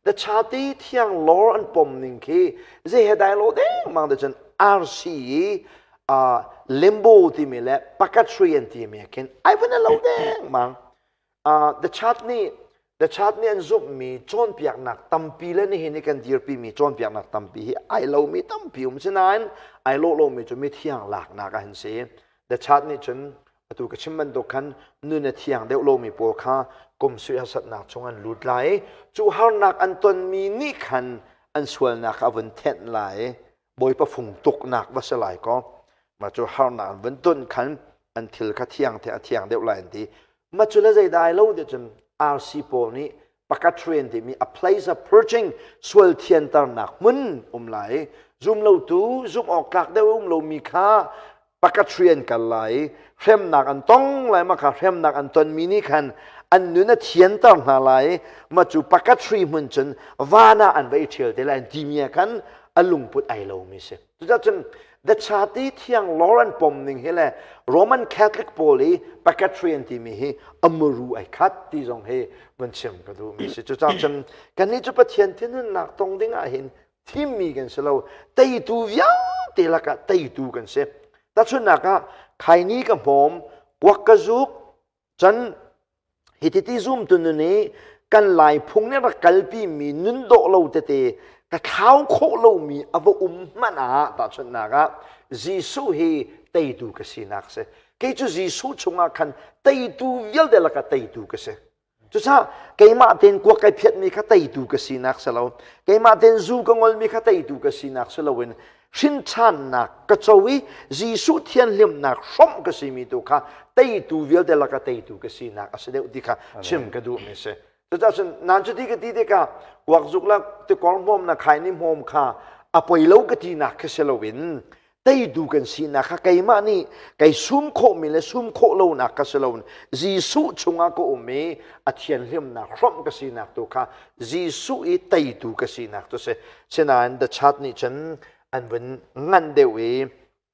The chati thiang lor an pom ning khi zei he dai lo dengmang de cun RC i limbo timi le purgatory an timi khin ai vun lo dengmang. The chat nih The chat nih an zumhmi cawnpiaknak tampi le nihin i kan dirpimi cawnpiaknak tampi hi ai lomi tampi um sinain ai lawh lomi cu mithiang laknak ah an si. The chat nih cun Atu ka chim bantuk khan nun a thiang deuh lomi pawl kha kum sui harsatnak chung an lut lai i cu harnak an tonmi nih khan an sualnak kha a vun thenh lai i Bawipa fung tuknak va si lai kaw mah cu harnak an vun ton khan an thil kha thiang the a thiang deuh lai an ti. Mah cu le zeidai lo ti cun RC pawl nih purgatory timi a place of purging sual thianternak hmun um lai zum lotu zumh awk tlak deuh um lomi kha purgatory an kal lai hremnak an tong lai mah kha hremnak an tonmi nih khan an nun a thianter hna lai mah cu purgatory hmun cun van ah an va i ṭhial te lai an timi ah khan a lungput ai lomi si Cucun the chati thiang lor an pom ning hi le Roman Catholic pawl i purgatory an timi hi amuru ai khat ti zong hi vun chim ka duh mi si. Cucaah cun kannih cu Pathian thinhunnak tong ding ah hin thimmi kan si lo. Teitu vialte lakah teitu kan si. Tahchunhnak ah khaini ka hmawm, kuak ka zuk, Cun hititi zumtu nun i kan Lai phung nih rak kalpimi nun dawh lo tete ka thlau khawh lomi a va um hmanh ah tahchunhnak ah Jesuh hi teitu ka sinak si. Kei cu Jesuh chungah khan teitu vialte lakah teitu ka si. Cucaah keimah tein kuak kai phiatmi kha teitu ka sinak si lo. Keimah tein zu ka ngolmi kha teitu ka sinak si loin. Hrinṭhannak ka co i Jesuh thianhlimnak hrawmh ka simi tu kha teitu vialte laka teitu ka sinak a si deuh ti kha chim ka duhmi a si. Cucaah cun nan cuti ka ti tikah kuakzuk le tikor hmawm na khaini hmawm kha a poi lo ka tinak khi si loin teitu kan sinak kha keimah nih kei sum khawhmi le sum khawh lonak kha si loin Jesuh chungah ka um i a thianhlimnak hrawmh ka sinak tu kha Jesuh i teitu ka sinak tu si. Sinain the chat nih cun an vun ngan deuh i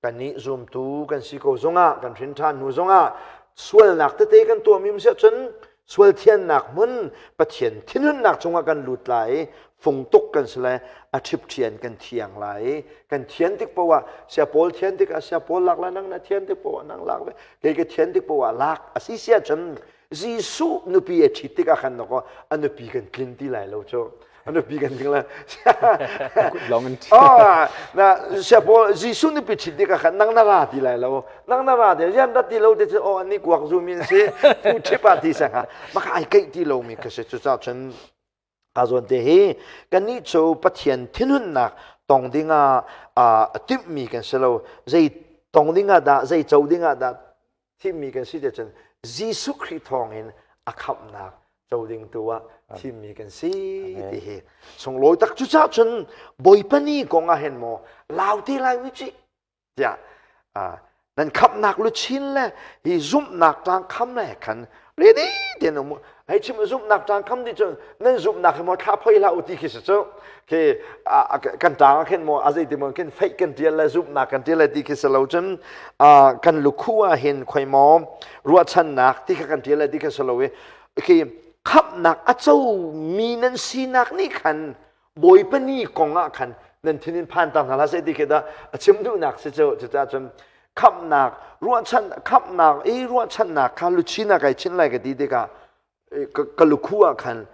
kannih zumtu kan si ko zongah kan hrin ṭhan hnu zongah sualnak tete kan tuahmi um siah cun sual thiannak hmun Pathian thinhunnak chungah kan lut lai i fungtuk kan si lai a ṭhipṭhian kan thiang lai i kan thian tik paoh ah sia pawl thian tikah sia pawl lak lai nang na thian tik paoh ah nang lak ve kei ka thian tik paoh ah lak a si sia cun Jesuh nupi a ṭhit tikah khan a nupi kan tlin ti lai lo cu a nupi kan tling lai long in oh na sia pawl Jesuh nupi ṭhit tikah khan nang na ra ti lai lo nang na ra ti rian rat ti lo te cu oh ani kuak zu min si pu ṭhip ah ti sang ha maka ai keih ti lo mi ka si cucaah cun Ka zawn te hi kannih cu Pathian thinhunnak tong dingah a timhmi kan si lo. Zei tong dingah dah, zei co dingah dah thimmi kan si te cun Jesuh Khrih thawngin a khamhnak co ding tu ah thimmi kan si ti hi sunglawi tak cucaah cun Bawipa ni kong ah hin maw lau te lai u cih tiah nan khamhnak luchin le hi zumhnak tlang kham le khan ready ten um hei chim zumhnak tlang kham ti cun nan zumhnak hi maw thla phoi hlah u ti khi si cu khi kan tang ah khin maw a zei ti maw khin feih kan tial le zumhnak kan tial le ti khi si lo cun kan lukhu ah hin khoi maw ruahchannak ti kha kan tial le ti kha si lo i khi khamhnak a co mi nan sinak nih khan Bawipa ni kong ah khan nan thin in phan ta hna hlah seh ti khi dah a chim duhnak si cu cucaah cun khamhnak ruahchan khamhnak i ruahchannak kha luchin ah kai chinh lai ka ti tikah ka lukhu ah khan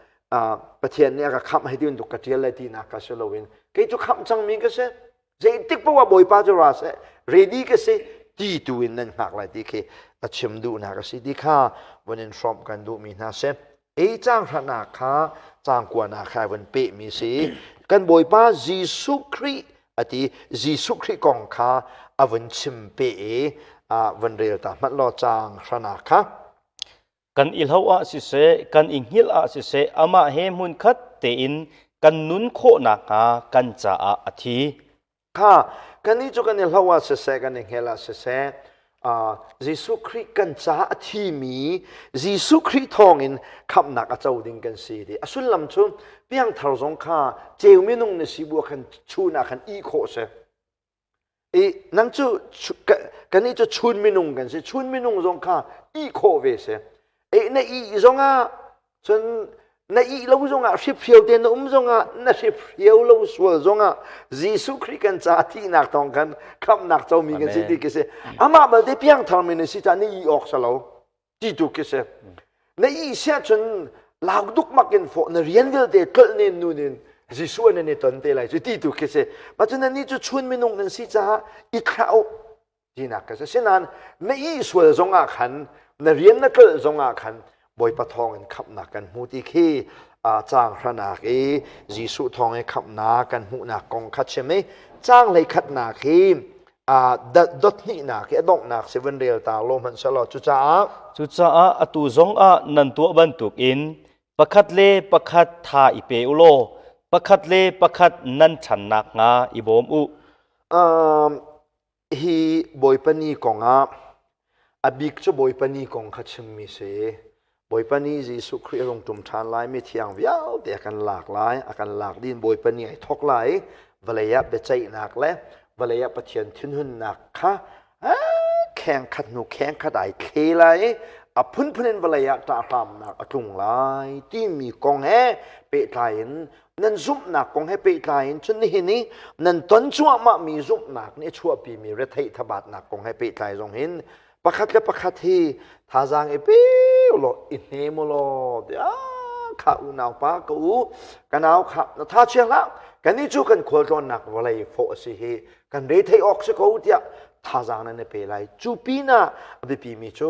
Pathian nih a ka khamh hei ti bantuk ka ṭial lai tinak ka si loin kei cu khamh cangmi ka si zeitik paoh ah Bawipa cu ra seh ready ka si ti tu in nan hngak lai ti khi a chim duhnak a si ti kha vun in hrawmh kan duhmi hna si ei caang hranak kha caang kuanak kha vun pehmi si kan Bawipa Jesuh Khrih a ti Jesuh Khrih kong kha a vun chim pe i vun rel ta hmanh law caang hranak kha Kan i hloh ah siseh, kan i hngilh ah siseh, amah he hmunkhat tein kan nun khawh nakhnga kan caah a thi. Kha kannih cu kan i hloh ah siseh, kan i hngel ah siseh, Jesuh Khrih kan caah a thimi Jesuh Khrih thawngin khamhnak a co ding kan si ti. A sullam cu piangthar zong kha ceu minung na si bu ah khan chun ah khan ih khawh si. I nang cu kannih cu chun minung kan si. Chun minung zong kha ih khawh ve si. E na ih zongah cun na ih lo zongah hriphrio te na um zongah na hriphrio lo sual zongah Jesuh Khrih kan ca thihnak thawng khan khamhnak comi kan si ti khi si. Amah balte piangthar mi na si caah na ih awk si lo. Ti tu khi si. Na ih siah cun lau dukmak in fawh na rian vialte tlolh nen nun in Jesuh nan i ton te lai cu ti tu khi si. Mah cun nannih cu chun minung nan si caah i thlah u tinak ka si. Sinain na ih sual zongah khan na rian na tlolh zongah khan Bawipa thawng in khamhnak kan hmu ti khi caang hranak i Jesuh thawng i khamhnak kan hmuhnak kong kha chim i caang hleikhatnak hi dot hnihnak i a donghnak si vun rel ta law hmanh selaw cucaah Cucaah atu zongah nan tuah bantukin pakhat le pakhat tha i pe u law pakhat le pakhat nan ṭhan nakhnga i bawm u. Um, hi Bawipa ni kongah a bik cu Bawipa ni kong kha chimmi si. Bawipa nih Jesuh Khrih a rung ṭum ṭhan lai, mithiang vialte a kan lak lai, a kan lak dih in Bawipa nih ai thawk lai. Vawlei ah biaceihnak le vawlei ah Pathian thinhunnak kha kheng khat hnu kheng khat ai thle lai i a phunphun in vawlei ah ṭahhramnak a tlung lai timi kong he pehtlai in nan zumhnak kong he pehtlai in cun nihin i nan ton cuahmahmi zumhnak nih a chuahpimi retheih thabatnak kong he pehtlai zong hin pakhat le pakhat hi thazaang i pe law i hnem law kha unau pa ka u ka nau kha na tha chia hlah kannih cu kan khualtlawnnak vawlei fawh a si hi kan re thei awk si ko tiah thazaang nan i pe lai cu pinah a biapi mi cu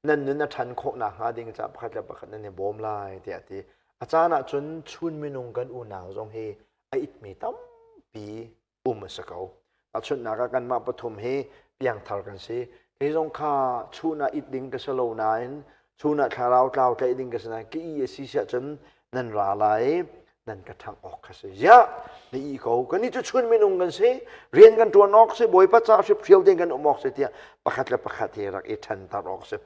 nan nun a ṭhan khawh nakhnga ding caah pakhat le pakhat nan i bawm lai tiah a ti a caan ah cun chun minung kan unau zong hi a itmi tampi um a si ko. Tahchunhnak ah kanmah pathum hi piangthar kan si. Kei zong kha chun ah it ding ka si lo nain chun ah thlarau tlau tlaih ding ka si nain ka i a si siah cun nan ra lai nan ka ṭhangh awk kha si. Ziah na i ko kannih cu chun minung kan si rian kan ṭuan awk si Bawipa ca hriphrio tein kan um awk si tiah pakhat le pakhat hi rak i ṭhanter awk si.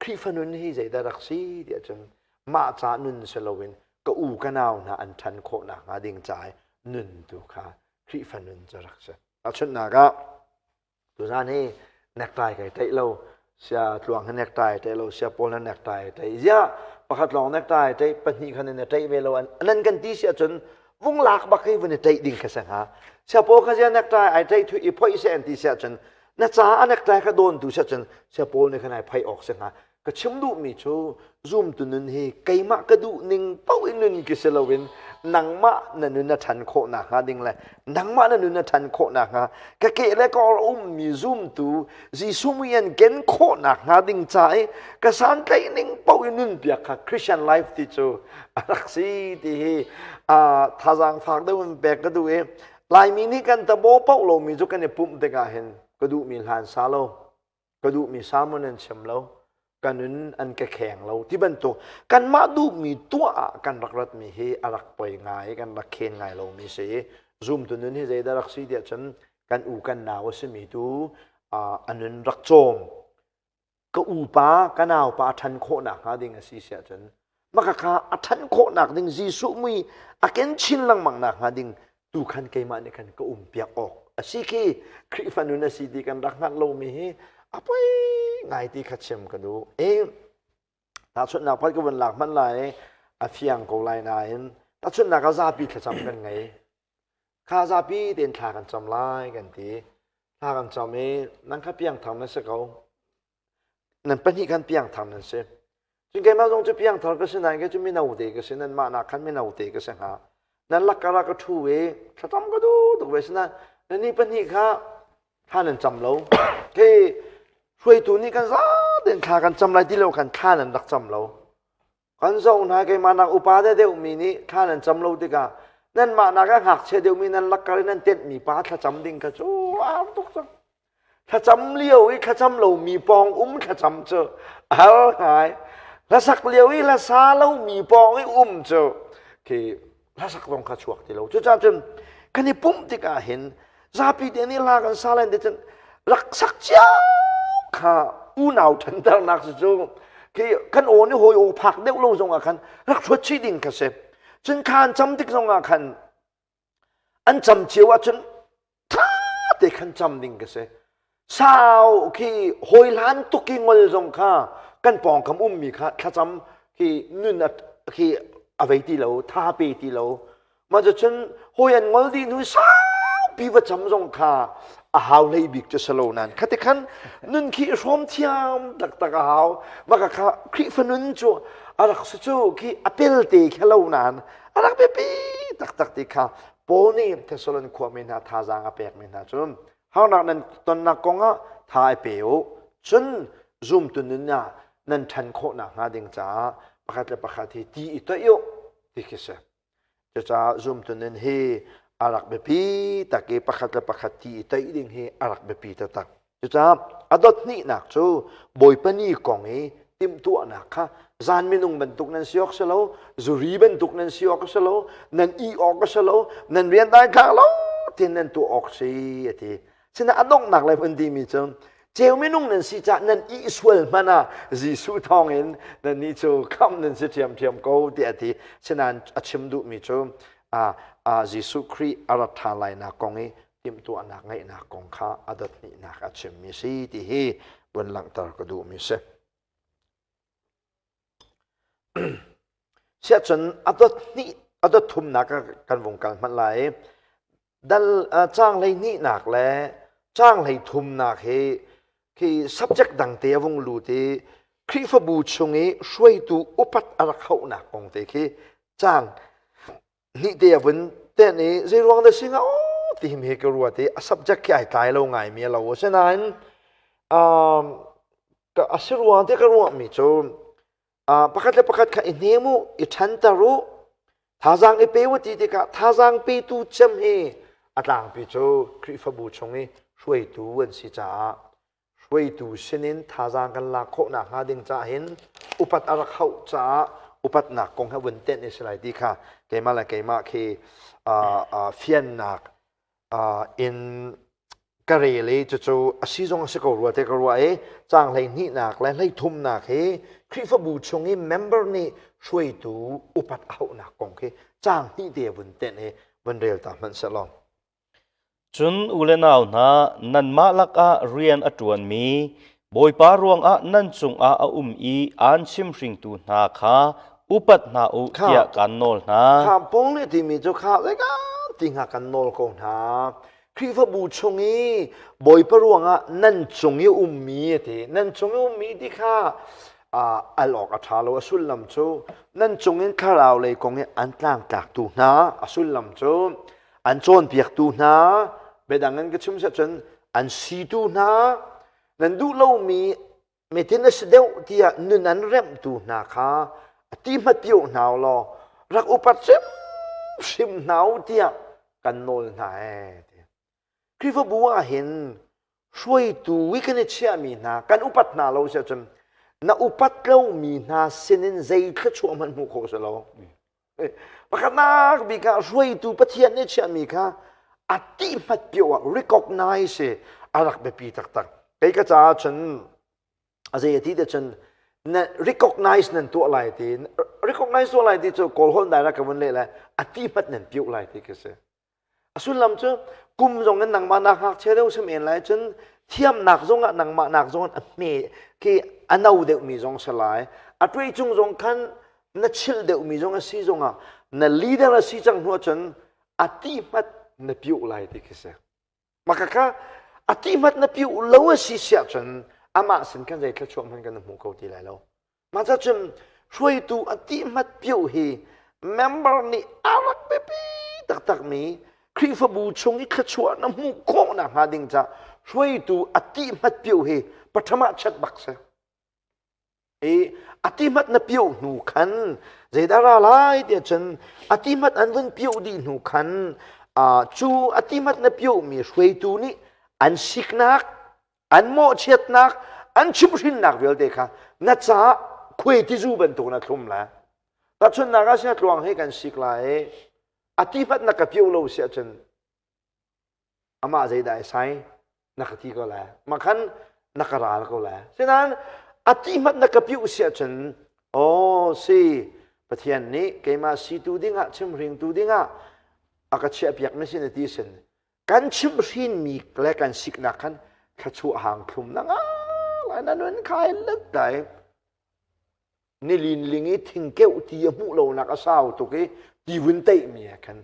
Khrihfa nun hi zeidah rak si tiah cun mah ca nun si loin ka u ka nau hna an ṭhan khawh nakhnga ding ca i nun tu kha Khrihfa nun cu rak si. Tahchunhnak ah tuzan hi necktie kai tlaih lo, sia tluang hi necktie ai tlaih lo, sia pawl na necktie ai tlaih. Ziah pakhat lawng necktie ai tlaih, pahnih khan in tlaih ve lo an nan kan ti si ahcun vung lak bak hi vun i tlaih ding kha si hnga. Sia pawl kha zia necktie ai tlaih thui i phoih seh an ti si ahcun na ca a necktie kha dawn tu si ahcun sia pawl nih khan ai phoih awk si hnga. Ka chim duhmi cu zumtu nun hi keimah ka duh ning paoh in nun ki si loin nangmah na nun a ṭhan khawh nakhnga ding le nangmah na nun a ṭhan khawh nakhnga ka ke le ka or ummi zumtu Jesuh mui an ken khawh nakhnga ding ca i ka santlaih ning paoh in nun piak kha Christian life ti cu a rak si ti hi thazaang fak deuh in pek ka duh i Laimi nih kan tabo paoh lomi cu kan i pumh tikah hin ka duhmi hlan sa lo ka duhmi sermon an chim lo ka nun an ka kheng lo ti bantuk kanmah duhmi tuah ah kan rak ratmi hi a rak poi ngai kan rak khen ngai lomi si zumtu nun hi zeidah rak si tiah cun kan u kan nau a simi tu a nun rak cawm ka upa ka naupa a ṭhan khawh nakhnga ding a si siah cun maka kha a ṭhan khawhnak ding Jesuh mui a ken chin lengmang nakhnga ding tu khan keimah nih khan ka um piak awk a si khi Khrihfa nun a si ti kan rak hngalh lomi hi a poi ngai ti kha chim ka duh. E tahchunhnak phat ka vun lak hmanh lai a fiang ko lai nain tahchunhnak ah zapi thlacam kan ngei. Kha zapi tein thla kan cam lai kan ti. Thla kan cam i nang kha piangthar na si ko. Nan pahnih khan piangthar nan si. Cun keimah zong cu piangthar ka si nain kei cu mino te ka si nanmah nak khan mino te ka si hnga. Nan lakkar ah ka ṭhu i thlacam ka duh tuk ve sinain nannih pahnih kha thla nan cam lo. Kei hruaitu nih kan zatein thla kan cam lai ti lo khan thla nan rak cam lo. Kan zoh hna keimah nak upa deuhmi nih thla nan cam lo tikah nanmah nak a ngakchia deuhmi nan lakkar i nan tenhmi pa thlacam ding kha cu a har tuk cang. Thlacam lio i thlacam lomi pawng um thlacam cu a har ngai. Hlasak lio i hlasa lomi pawng i um cu khi hlasak zong kha chuak ti lo. Cucaah cun kan i pumh tikah hin zapi te nih hla kan sa len te cun rak sak cio kha unau ṭhanternak cu cu khi kan aw nih hawi aw phak deuh lo zong ah khan rak ṭhuat chih ding kha si. Cun khan cam tik zong ah khan an cam cio ahcun ṭha te khan cam ding ka si sau khi hawi hlan tuk i ngol zong kha kan pawngkam ummi kha thlacam khi nun khi a vei ti lo tha pe ti lo mah cun hawi an ngol dih hnu saupi va cam zong kha a hau hlei bik cu si lo nan khati khan nun khi hrawm thiam taktak a hau maka kha Khrihfa nun cu a rak si cu khi a pelte kha lo nan a rak biapi taktak ti kha Paul nih Thessalon khuami hna thazaang a pekmi hna cu harnak nan tonnak kongah tha i pe u cun zumtu nun ah nan ṭhan khawh nakhnga ding caah pakhat le pakhat hi ti i toih u ti khi si. Cucaah zumtu nun hi a rak biapi tak i pakhat le pakhat ti i toih ding hi a rak biapi taktak. Cucaah a dot hnihnak cu Bawipa ni kong i timhtuahnak kha zan minung bantuk nan si awk si lo, zuri bantuk nan si awk si lo, nan i awk si lo, nan rian dai thlak lo tin nan tuah awk si a ti. Sina a donghnak le vun timi cu ceu minung nan si cah nan i sual hmanh ah Jesuh thawngin nan nih cu khamh nan si ṭhiamṭhiam ko tiah a ti. Sinain a chim duhmi cu Jesuh Khrih a rat ṭhan lainak kong i timhtuahnak ngeihnak kong kha a dot hnihnak a chimmi si ti hi vun langhter ka duhmi si. Siahcun a dot hnih a dot thumnak kan vung kal hmanh lai. Dal caang hleihnihnak le caang hleithumnak hi khi subject dang te a vung lut i Khrihfabu chung i hruaitu upat a rak hauhnak kong te khi caang nih te a vun ten i zeiruang dah si hnga aw ti hi ka ruat i a subject khi ai tlai lo ngai mi a lo asinain um, ka a si ruang te ka ruahmi cu uh, pakhat le pakhat kha i hnem u i ṭhanter u thazaang i pe u ti tikah thazaang petu cem hi A tlangpi cu Khrihfabu chung i hruaitu an si caah hruaitu sinin thazaang kan lak khawh nakhnga ding caah hin upat a rak hauh caah upatnak kong he vun tenh i si lai ti kha keimah le keimah khi fiannak in ka rel i cucu a si zong a si ko rua te ka ruah i caang hleihnihnak le hleithumnak hi Khrihfabu chung i member nih hruaitu upat a hauhnak kong khi caang hnih te vun tenh i vun rel ta hmanh seh law. Cun u le nau hna, nanmah lakah rian a ṭuanmi Bawipa ruangah nan cungah a um i aan chimhringtu hna kha upat hna u tiah kaan nawl hna. Kha Paul nih timi cu kha zeika ti hnga kan nawl ko hna. Khrihfabu chung i Bawipa ruangah nan cung i ummi a ti. Nan cung i ummi ti kha al awk a ṭha lo. A sullam cu nan cung in thlarau lei kong i an tlangtlaktu hna a sullam cu an cawnpiaktu hna biadang in ka chim seh cun an situ hna nan duh lomi mitin a si deuh tiah nun an remhtu hna kha a ti hmatio hna law rak upat hrimhrim hna u tiah kan nawl hna ee ti. Khrihfabu ah hin hruaitu i kan i chiahmi hna kan upat hna lo si ahcun na upat lomi hna sinin zei thluachuah hmanh hmuh khawh si lo. Pakhatnak bik ah hruaitu Pathian nih chiahmi kha a ti hmat pio ah recognize a rak biapi taktak. Kei ka caah cun a zei a ti te cun na recognize nan tuah lai ti recognize tuah lai ti cu kawl holh dai ra ka vun leh lai a ti hmat nan piuh lai ti ka si. A sullam cu kum zong in nangmah nak ngakchia deuh si men lai cun thiamnak zong ah nangmah nak zong a hme khi a no deuhmi zong si lai. A tuai cung zong khan na chilh deuhmi zong a si zong ah na leader a si cang hnu ahcun a ti hmat na piuh lai ti khi si. Maka kha a ti hmat na piuh lo a si siah cun amah sin khan zei thluachuah hmanh kan hmu kho ti lai lo. Mah cun hruaitu a tihmat pioh hi member nih a rak biapi taktakmi Khrihfabu chung i thluachuah na hmuh khawh nakhnga ding ca hruaitu a tihmat pioh hi patham ah chat bak si. I a tihmat na pioh hnu khan zeidah ra lai tiah cun a tihmat an vun pioh dih hnu khan cu a tihmat na piohmi hruaitu nih an siknak an mawhchiatnak an chimhhrinnak vialte kha na caah khuai tizu bantuk na thlum lai tahchunhnak ah sia tluang he kan sik lai i a ti hmanh na ka pio lo si ahcun amah zeidah ai sai na ka ti ko lai mah khan na ka ral ko lai sinain a ti hmanh na ka piu si ahcun aw si Pathian nih keimah situ dingah chimhringtu dingah a ka chiahpiak mi sin ti sin kan chimhhrinmi le kan siknak khan thluachuah hang thlum na ngai na nun khai let dai nilin ling i thingkeuh ti a hmuh lonak a sau tuk i ti vun teih mi ah khan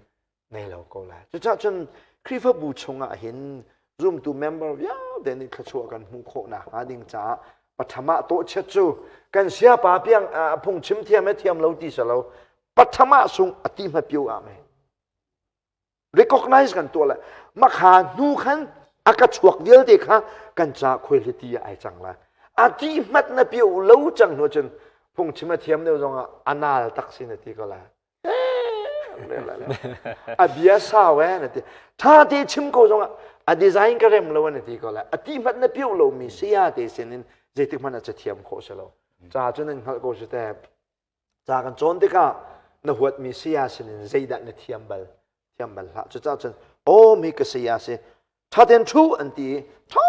nei lo ko lai cucaah cun Khrihfabu chungah hin zumtu member vialte nih thluachuah kan hmuh khawh nakhnga ding caah patham ah tawhchiat cu kan siapa piang phungchim thiam he thiam lo ti salo patham ah sung a ti hmapio ah me recognize kan tuah le makha hnu khan a ka chuak vialte kha kan ca khuailiti ah ai cang lai a ti hmat na pio lo cang hnu cun phungchim a thiam deuh zong ah anal tak si na ti ko lai a bia sau eh na ti tha te chim ko zong ah a design ka rem lo na ti ko lai a ti hmat na pio lo mi saya te sin in zeitik hmanh a ca thiam khawh si lo ca cu nan hngalh ko si te Ca kan cawn tikah na huatmi saya sinin zeidah na thiam bal? Thiam bal hlah. Cucaah cun aw mi ka saya si ṭha tein ṭhu an ti i ṭha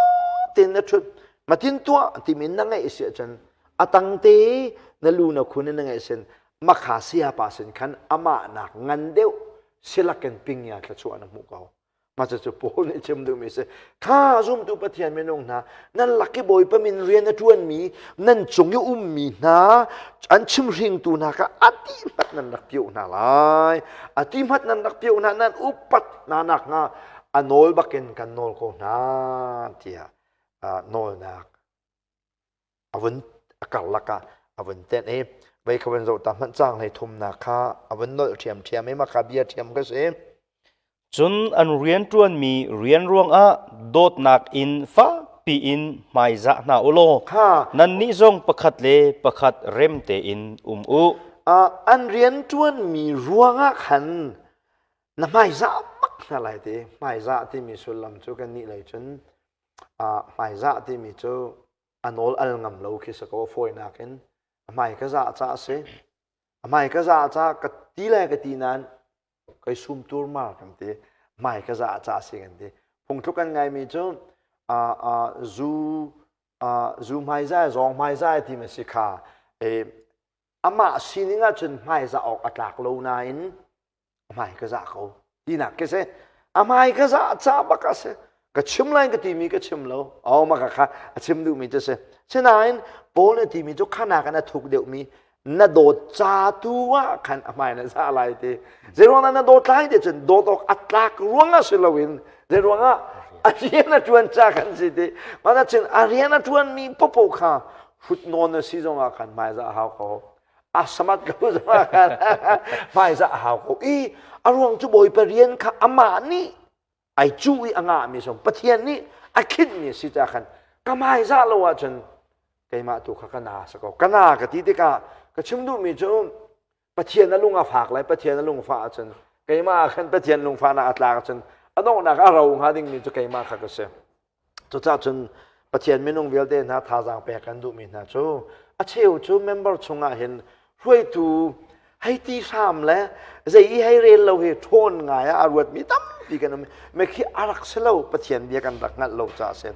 tein na ṭhut matin tuah an timi na ngaih si ahcun a tangte na lu na khun in na ngaih sin makha saya pa sin khan amah nak ngan deuh silakin pingya thluachuah na hmuh ko. Mah cucu Paul nih chim duhmi si. Kha zumtu Pathian minung hna, nan lak i Bawipa min rian a ṭuanmi, nan cung i ummi hna, an chimhringtu hna kha a ti hmat nan rak pioh hna lai. A ti hmat nan rak pioh hna, nan upat hna nakhnga a nawl bakin kan nawl ko hna tiah nawlnak a vun a karlak ah a vun tenh i vei kha vun zoh ta hmanh caang hlei thumnak kha a vun nolh ṭhiamṭhiam i mah kha bia ṭhiam ka si. Cun an rianṭuanmi rian ruangah dawtnak in fakpi in hmaizah hna u law nannih zong pakhat le pakhat rem tein um u. An rianṭuanmi ruangah khan na hmaizah bak. hna lai ti. Hmaizah timi sullam cu kan nih lei cun hmaizah timi cu a nawl al ngam lo khi si ko fawinak in a hmai ka zah ca a si. A hmai ka zah ca ka ti le ka ti nain kai sum turmar kan ti. Hmai ka zah ca a si kan ti. Phungthluk kan ngaimi cu zu zu hmaizai zawng hmaizai ti ma si kha amah sining ahcun hmaizah awk a tlak lo nain a hmai ka zah ko tinak khi si. A hmai ka zah ca bak a si. Ka chim lai ka timi ka chim lo. Oh maka kha a chim duhmi cu si. Sinain Paul nih timi cu khanak in a thuk deuhmi na dawt ca tu ah khan a hmai na zah lai ti. Zeiruang na dawt lai ti cun dawt awk a tlak ruang ah si loin zeiruang ah a rian a ṭuan ca kan si ti. Mah cun a rian a ṭuanmi popo kha hrut nawn na si zong ah khan hmaizah a hau ko. A samat ko zong ah khan hmaizah a hau ko. I a ruang cu Bawipa rian kha amah nih ai cuh i a ngahmi song Pathian nih a khinhmi si ca khan ka hmaizah lo ahcun keimah tu kha ka na sa ko. Ka na ka ti tikah ka chim duhmi cu Pathian a lung a fak lai Pathian a lungfah ahcun keimah ah khan Pathian lungfahnak a tlak ahcun a donghnak a ro hnga dingmi cu keimah kha ka si. Cucaah cun Pathian minung vialte hna thazaang pek kan duhmi hna cu a cheu cu member chungah hin hruaitu hei ti hram le zei i hei rel lo hi ṭhawn ngai ah a ruatmi tampi kan um. Mekhi a rak si lo Pathian bia kan rak hngalh lo caah a si.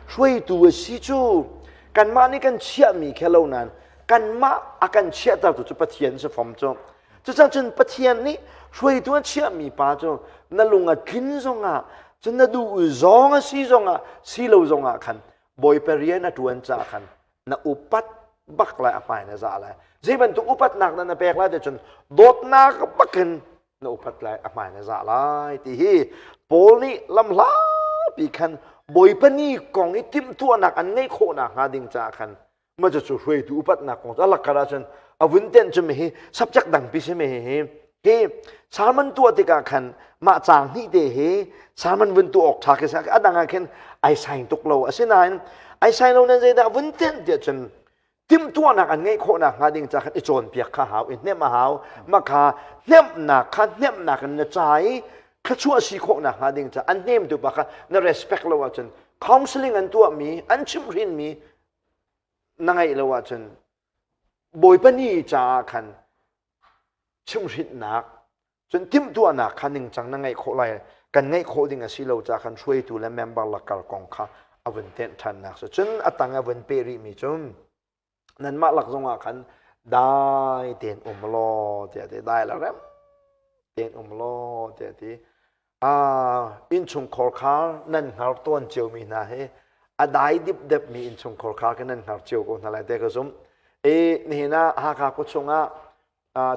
Hruaitu a si cu kanmah nih kan chiahmi khe lo nain kanmah a kan chiahtertu cu Pathian si fom cu. Cucaah cun Pathian nih hruaitu a chiahmi pa cu na lung a tlin zongah cun na duh zong a si zongah si lo zongah khan Bawipa rian a ṭuan caah khan na upat bak lai a hmai na zah lai. Zei bantuk upatnak dah na pek lai ti cun dawtnak bakin na upat lai a hmai na zah lai ti hi Paul nih lamhlapi khan Bawipa ni kong i timhtuahnak an ngeih khawhnak hnga ding caah khan ma cu hruaitu upatnak kong cu a lakkar ahcun a vun tenh cu mi hi subject dangpi si mi hi hi sermon tuah tikah khan mah caang hnih te hi sermon vun tuah awk ṭha khi a dang ah khin ai saing tuk lo asinain ai saing lo nan zeidah vun tenh tiah cun timhtuahnak an ngeih khawhnak hnga ding ca khan i cawnpiak kha hau i hnemh a hau mah kha hnemhnak kha hnemhnak in na ca i thluachuah si khawhnak hnga ding ca an hnemtu pa kha na respect lo ahcun counseling an tuahmi an chimhhrinmi na ngeih lo ahcun Bawipa ni caah khan chimhhrinhnak cun timhtuahnak kha ningcang na ngeih khawh lai kan ngeih khawh ding a si lo caah khan hruaitu le member lakar kong kha a vun tenh ṭhannak si cun a tang a vun peh rihmi cu nanmah lak zongah khan dai tein um law tiah ti dai la rem tein um law tiah ti Innchungkhar kha nan hngar tawn ciomi hna hi a dai dipdepmi innchungkhar kha kan nan hngar cio ko hna lai te ka zumh. I nihin ah Hakha khua chungah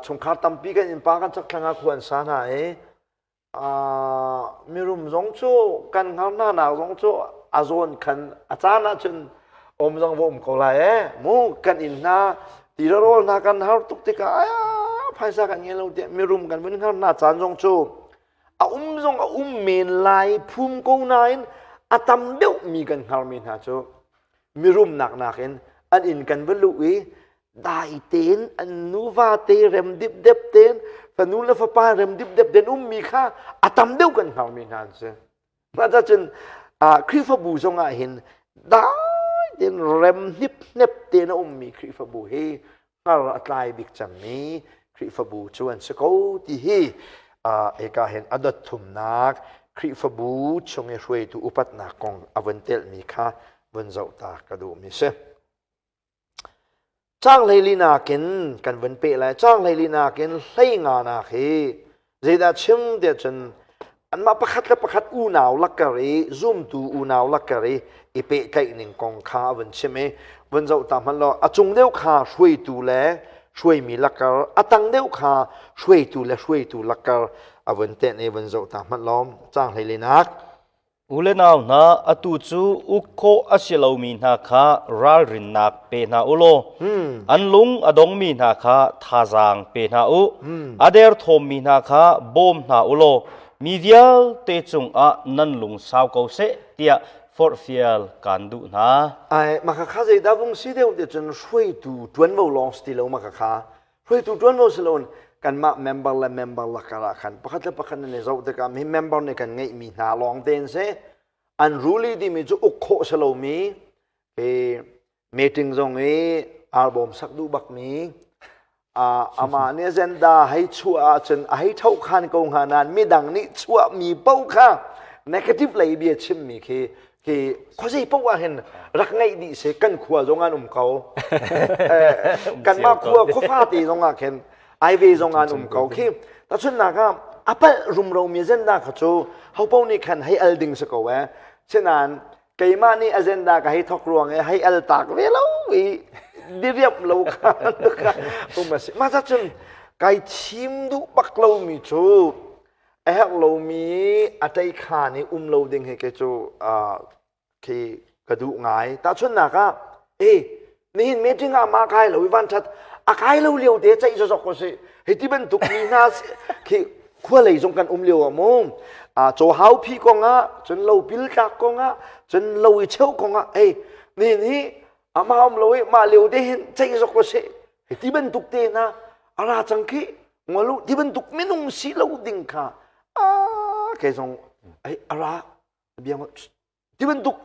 chungkhar tampi kan innpa kan chakthlang ah khua an sa hna i mirum zong cu kan hngar hna nak zong cu a zawn khan a caan ahcun um zong va um ko lai e mu kan inn hna ti rawl hna kan har tuk tikah aya phaisa kan ngei lo tiah mirum kan vun hngar hna caan zong cu a um zong a um men lai phum ko nain a tam deuhmi kan hngarmi hna cu mirumnak nakin an inn kan va luh i dai tein an nuva te rem dipdep tein fanu le fapa rem dipdep tein ummi kha a tam deuh kan hngarmi hna an si. Mah cun Khrihfabu zong ah hin dai tein rem hniphnep tein a ummi Khrihfabu hi hngar a tlai bik cangmi Khrihfabu cu an si ko ti hi eka hin a dot thumnak Khrihfabu chung i hruaitu upatnak kong a vun telhmi kha vun zoh ta ka duhmi si. Caang hleili nakin kan vun peh lai. Caang hleili nakin hlei nga nak hi zeidah chim tiah cun anmah pakhat le pakhat unau lakkar i zumtu unau lakkar i i pehtlaih ning kong kha a vun chim i vun zoh ta hmanh law a cung deuh kha hruaitu le hruaimi lakkar a tang deuh kha hruaitu le hruaitu lakkar a vun tenh i vun zoh ta hmanh law caang hleili nak U le nau hna, atu cu uk khawh a si lomi hna kha ralrinnak pe hna u law an lung a dongmi hna kha thazaang pe hna u. A derthawmmi hna kha bawm hna u law mi vialte cungah nan lung sau ko seh tiah forhfial kaan duh hna. Ai, maka kha zeidah vung si deuh ti cun hruaitu ṭuanvo lawng si ti lo maka kha. Hruaitu ṭuanvo si loin. Kanmah member le member lakar ah khan pakhat le pakhat nan i zoh tikah mi member nih kan ngeihmi hna lawng tein si. Unruly timi cu uk khawh si lomi i meeting zong i arbawm sak duh bakmi amah nih agenda hei chuah ahcun a hei tho khan ko hnga nain midang nih chuahmi paoh kha negative lei bia chimmi khi khi khuazei paoh ah hin rak ngaih dih si kan khua zong an um ko kanmah khua khuafa te zong ah khin ai ve zong an um ko khi tahchunhnak ah a palh rumro mi agenda kha cu hopo nih khan hei al ding si ko eh sinain keimah nih agenda ka hei thok ruang i hei al tak ve lo i diriam lo kha um a si mah cun kai thim duh bak lomi cu a herh lomi a tei khan i um lo ding hi kei cu khi ka duh ngai tahchunhnak ah e nihin meeting ah ma kai lo i van that a kai lo lio te ceih zozok ko si hei ti bantuk mi hna khi khua lei zong kan um lio ah mu a chaw hau phi kong ah cun lo pil tlak kong ah cun lo i cheu kong ah ei nihin hi ama um lo i mah lio te hin ceih zok ko si hei ti bantuk te hna a ra cang khi ngolu ti bantuk minung si lo ding kha a kei zong ai a ra biang ti bantuk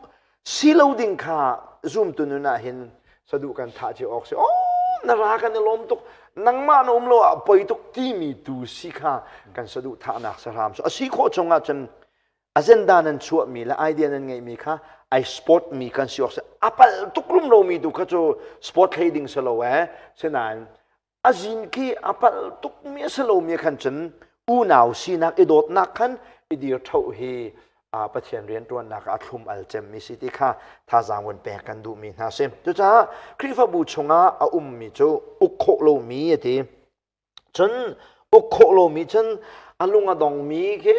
si lo ding kha zumtu nun ah hin saduh kan thah cio awk si oh na ra kan i lawm tuk nangmah na um lo ah poi tuk timi tu si kha kan saduh thahnak sahram so a si khawh chung ah cun agenda nan chuahmi le idea nan ngeihmi kha ai sport mi kan si awk si a pal tuk rum lomi tu kha cu sport hlei ding si lo eh sinain a zin khi a palh tukmi a si lomi khan cun unau sinak i dawtnak khan i dir ṭho hi Pathian rianṭuannak ah a thlum al cemmi si ti kha thazaang vun pek kan duhmi hna si. Cucaah Khrihfabu chungah a ummi cu uk khawh lomi a ti. Cun uk khawh lomi cun a lung a dongmi khi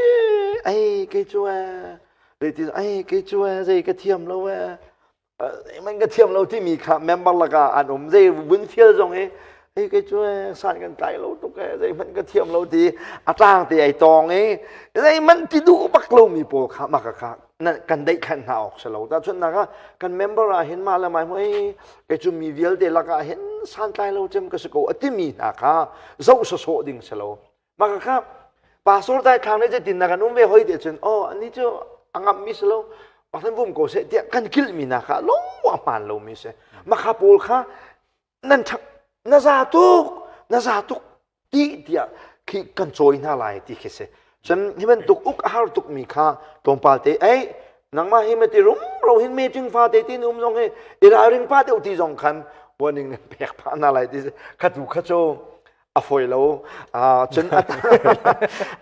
ei kei cu ee ei kei cu ee zei ka thiam lo ee man ka thiam lo timi kha member lakah an um zei vun fial zong hi ei kei cu san kan tlai lo tuk e zeihmanh ka thiam lo ti a tlang te ai tong i zeihmanh ti duh bak lomi pawl kha maka kha kan deih khan hna awk si lo ta chun nak ah kan member ah hin mah le mai hoi kei cu mi vialte lakah hin san tlai lo cem ka si ko a timi hna kha zoh sawsawh ding si lo Maka kha pastor dai thlang nih zeitin na kan um ve hoi ti cun oh ani cu a ngamh mi si lo Pathian vum ko seh tiah kan kilh mi na kha lo a hmaan lo mi si makha pawl kha nan ṭhak na za tuk na za tuk ti tiah khi kan cawi hna lai ti khi si cun hi bantuk uk a har tuk mi kha tlawmpal te ei nangmah hi mati rum ro hin meeting fa te tin um zong hi i ralring pa deuh ti zong khan warning nan pek phah hna lai ti kha tu kha cu a fawi lo cun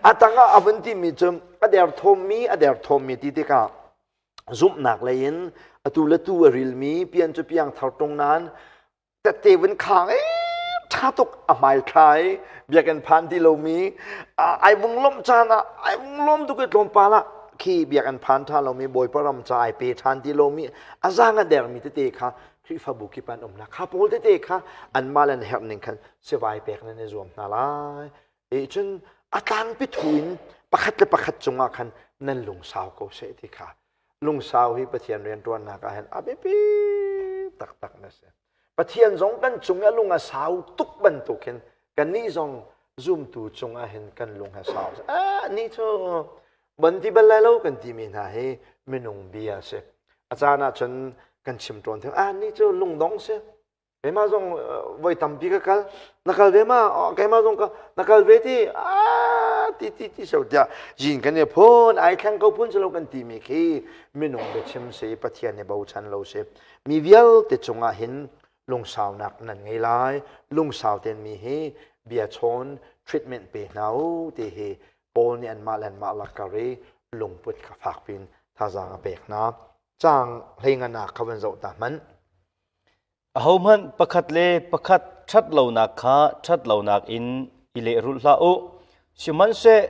a tangah a vun timi cu a derthawmmi a derthawmmi ti tikah zumhnak lei in atu le tu a rilmi pian cu piang thar tung nain tette vun khang i ṭha tuk a hmai thla i biakinn phan ti lomi ai vung lawmh caan ah ai vung lawm tuk i tlawmpal ah khi biakinn phan ṭha lomi Bawipa ram ca ai pe ṭhan ti lomi a zaang a dermi tete kha Khrihfabu kip an umnak kha pawl tete kha anmah le an herh ning khan sivai pek nan i zuam hna lai. E cun a tlangpi thu in pakhat le pakhat cungah khan nan lungsau ko seh ti kha lungsau hi Pathian rianṭuannak ah hin a biapi taktak na si. Pathian zong kan cung i a lung a sau tuk bantuk hin kannih zong zumtu cungah hin kan lung a sau. Ah, ni cu ban ti bal lai lo kan timi hna hi minung bia a si. A caan ah cun kan chim tawn theng, ah ni cu lungdong si. Keimah zong voi tampi ka kal. Na kal ve ma? Keimah zong ka na kal ve ti? Ah ti ti ti so tiah zin kan i phun ai thleng ko phun lo kan timi khi minung biachim si Pathian nih bochan lo si. Mi vialte cungah hin lungsaunak nan ngei lai. Lungsau ten mi hi bia chawn treatment pe hna u ti hi Paul nih anmah le anmah lakar i lungput kha fak piin thazaang a pek hna. Caang hleinganak kha van zoh ta hmanh. Ahohmanh pakhat le pakhat ṭhatlonak kha ṭhatlonak in i lehrulh hlah u. Sihmanhseh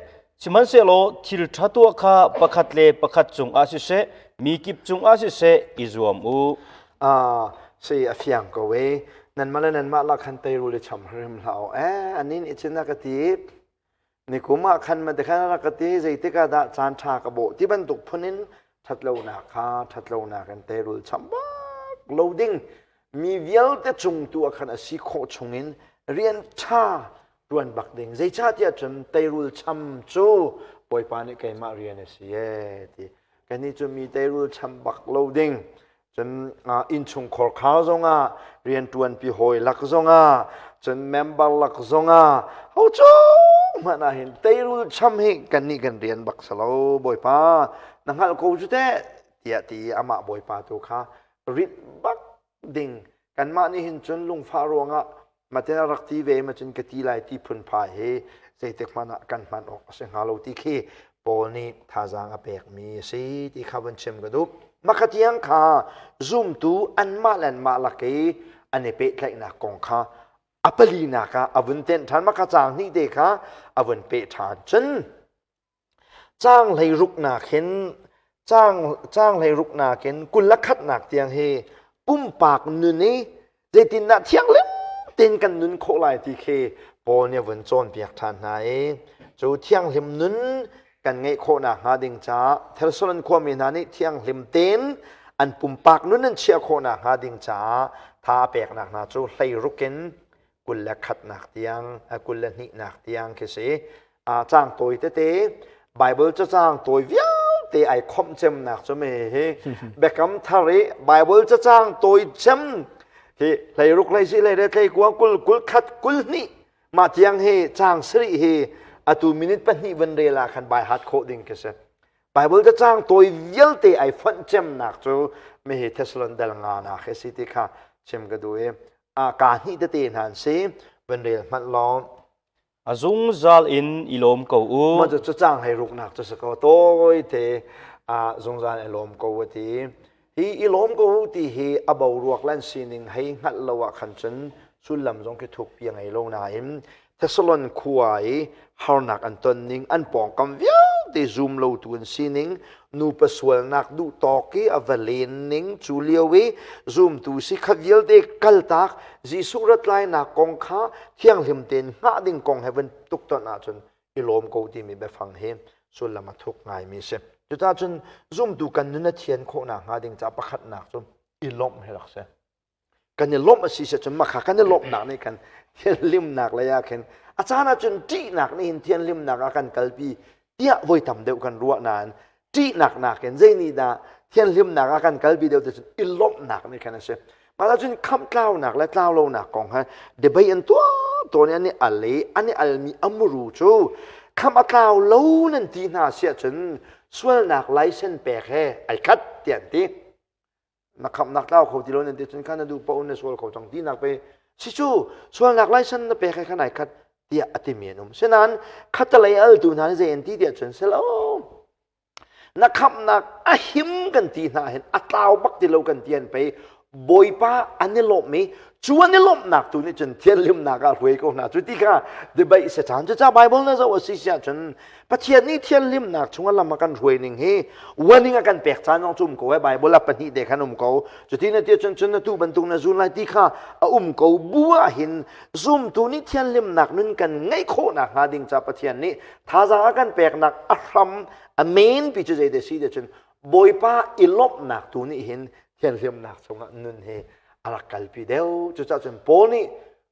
sihmanhsehlaw thil ṭha tuah kha pakhat le pakhat cungah siseh, mi kip cungah siseh i zuam u. Ah, si a fiang ko e. Nanmah le nanmah lak khan teirul i cham hrim hlah u. Eh, anin i cin a ka ti. Nikum ah khan ma khan rak ka ti zeitik ah dah caan ṭha ka bawh ti bantuk phun in ṭhatlonak kha ṭhatlonak in teirul cham bak lo ding mi vialte cung tu ah khan a si khawh chung in rian ṭha. Ṭuan bak ding. Zeicahtiah cun teirul cham cu Bawipa nih keimah rian a si ee ti. Kannih cu mi teirul cham bak lo ding. Cun innchungkhar khar zongah rianṭuanpi hawi lak zongah cun member lak zongah ho cung hmanh ah hin teirul cham hi kannih kan rian bak si lo Bawipa na hngalh ko cu teh tiah ti amah Bawipa tu kha rinh bak ding kanmah nih hin cun lungfah ruangah matin a rak ti ve ma cun ka ti lai ti phunphai hi zeitik hmanh ah kan hman awk a si hnga lo ti khi Paul nih thazaang a pekmi a si ti kha vun chim ka duh. Makha tiang kha zumtu anmah le anmah lak i an i pehtlaihnak kong kha a palinak ah a vun tenh ṭhan. Makha caang hnih te kha a vun peh ṭhan. Cun Caang hleiruknak hin caang, caang hleiruknak in 21nak tiang hi pumpak nun i zeitindah thianghlim tein kan nun khawh lai ti khi Paul nih a vun cawnpiak ṭhan hna i cu thianghlim nun kan ngeih khawhnak hnga ding caah Thessalon khuami hna nih thianghlim tein an pumpak nun an chiah khawhnak hnga ding caah tha a peknak hna cu hleiruk in 21nak tiang 22nak tiang khi si. Caang tawi tete Bible cacang tawi vialte ai khomh cemnak cu me hi Biakam thar i Bible cacang tawi cem hi hleiruk hlei hlei hlei kua kul kul khat kul hnih mah tiang hi caang sarih hi atu minute pahnih van rel ah khan bai hat khawh ding khi si Bible cacang tawi vialte ai fonh cemnak cu me hi Thessalon dal nga na khi si ti kha chim ka duh i a ka hnih tete hna an si van rel hmanh law A zungzal in i lawm ko u. Mah cu caang hei ruknak cu si ko tawi te ah zungzal i lawm ko a ti. Hi i lawm ko u ti hi a boruak lan sining hei hngalh lo ah khan cun sullam zong khi thukpi a ngei lo nain Thessalon khua i harnak an ton ning an pawngkam vialte zum lotu an sining nupa sualnak duh tawk i a va len ning cu lio i zumtu si kha vialte kaltak Jesuh rat lainak kong kha thianghlim tein hngah ding kong he van tuk ton ahcun i lawm ko timi biafang hi sullam a thuk ngaimi a si. Cucaah cun zumtu kan nun a thian khawhnak hnga ding caah pakhatnak cu i lawmh hi rak si. Kan i lawmh a si cun makha kan i lawmhnak nih khan thianhlimnak lei ah khin a caan ahcun ṭihnak nih hin thianhlimnak ah kan kalpi tiah voi tam deuh kan ruah nain ṭihnak nakin zei nih dah thianhlimnak ah kan kalpi deuh ti cun i lawmhnak nih khan a si. Mah cun khamh tlaunak le tlau lonak kong ha debate an tuah tawn i an i al i an i almi a muru cu khamh a tlau lo nan ti hna siah cun sualnak license pek he ai khat tiah an ti. Na khamhnak tlau kho ti lo nan ti cun khan na duh paoh na sual kho cang tinak pe si cu sualnak license na pek he khan ai khat tiah a timi an um. Sinain khatalei altu hna nih zei an ti tiah cun silo na khamhnak a him kan ti hna hin a tlau bak ti lo kan ti an pei Bawipa an i lawmh i cu an i lawmhnak tu nih cun thianhlimnak ah hruai ko hna cu ti kha debate se caan cucaah Bible na zoh a si si ahcun Pathian nih thianhlimnak chung a lam a kan hruai ning hi warning a kan pek caan zong cu um ko eh Bible a pahnih te khan um ko cuti na ti cun cun na tu bantuk na zun lai ti kha a um ko bu ah hin zumtu nih thianhlimnak nun kan ngeih khawhnak hnga ding ca Pathian nih thazaang a kan peknak a hram a main pi cu zei si te cun Bawipa i lawmhnak tu nih hin thianhlimnak chungah nun hi a rak kalpi deuh cucaah cun Paul nih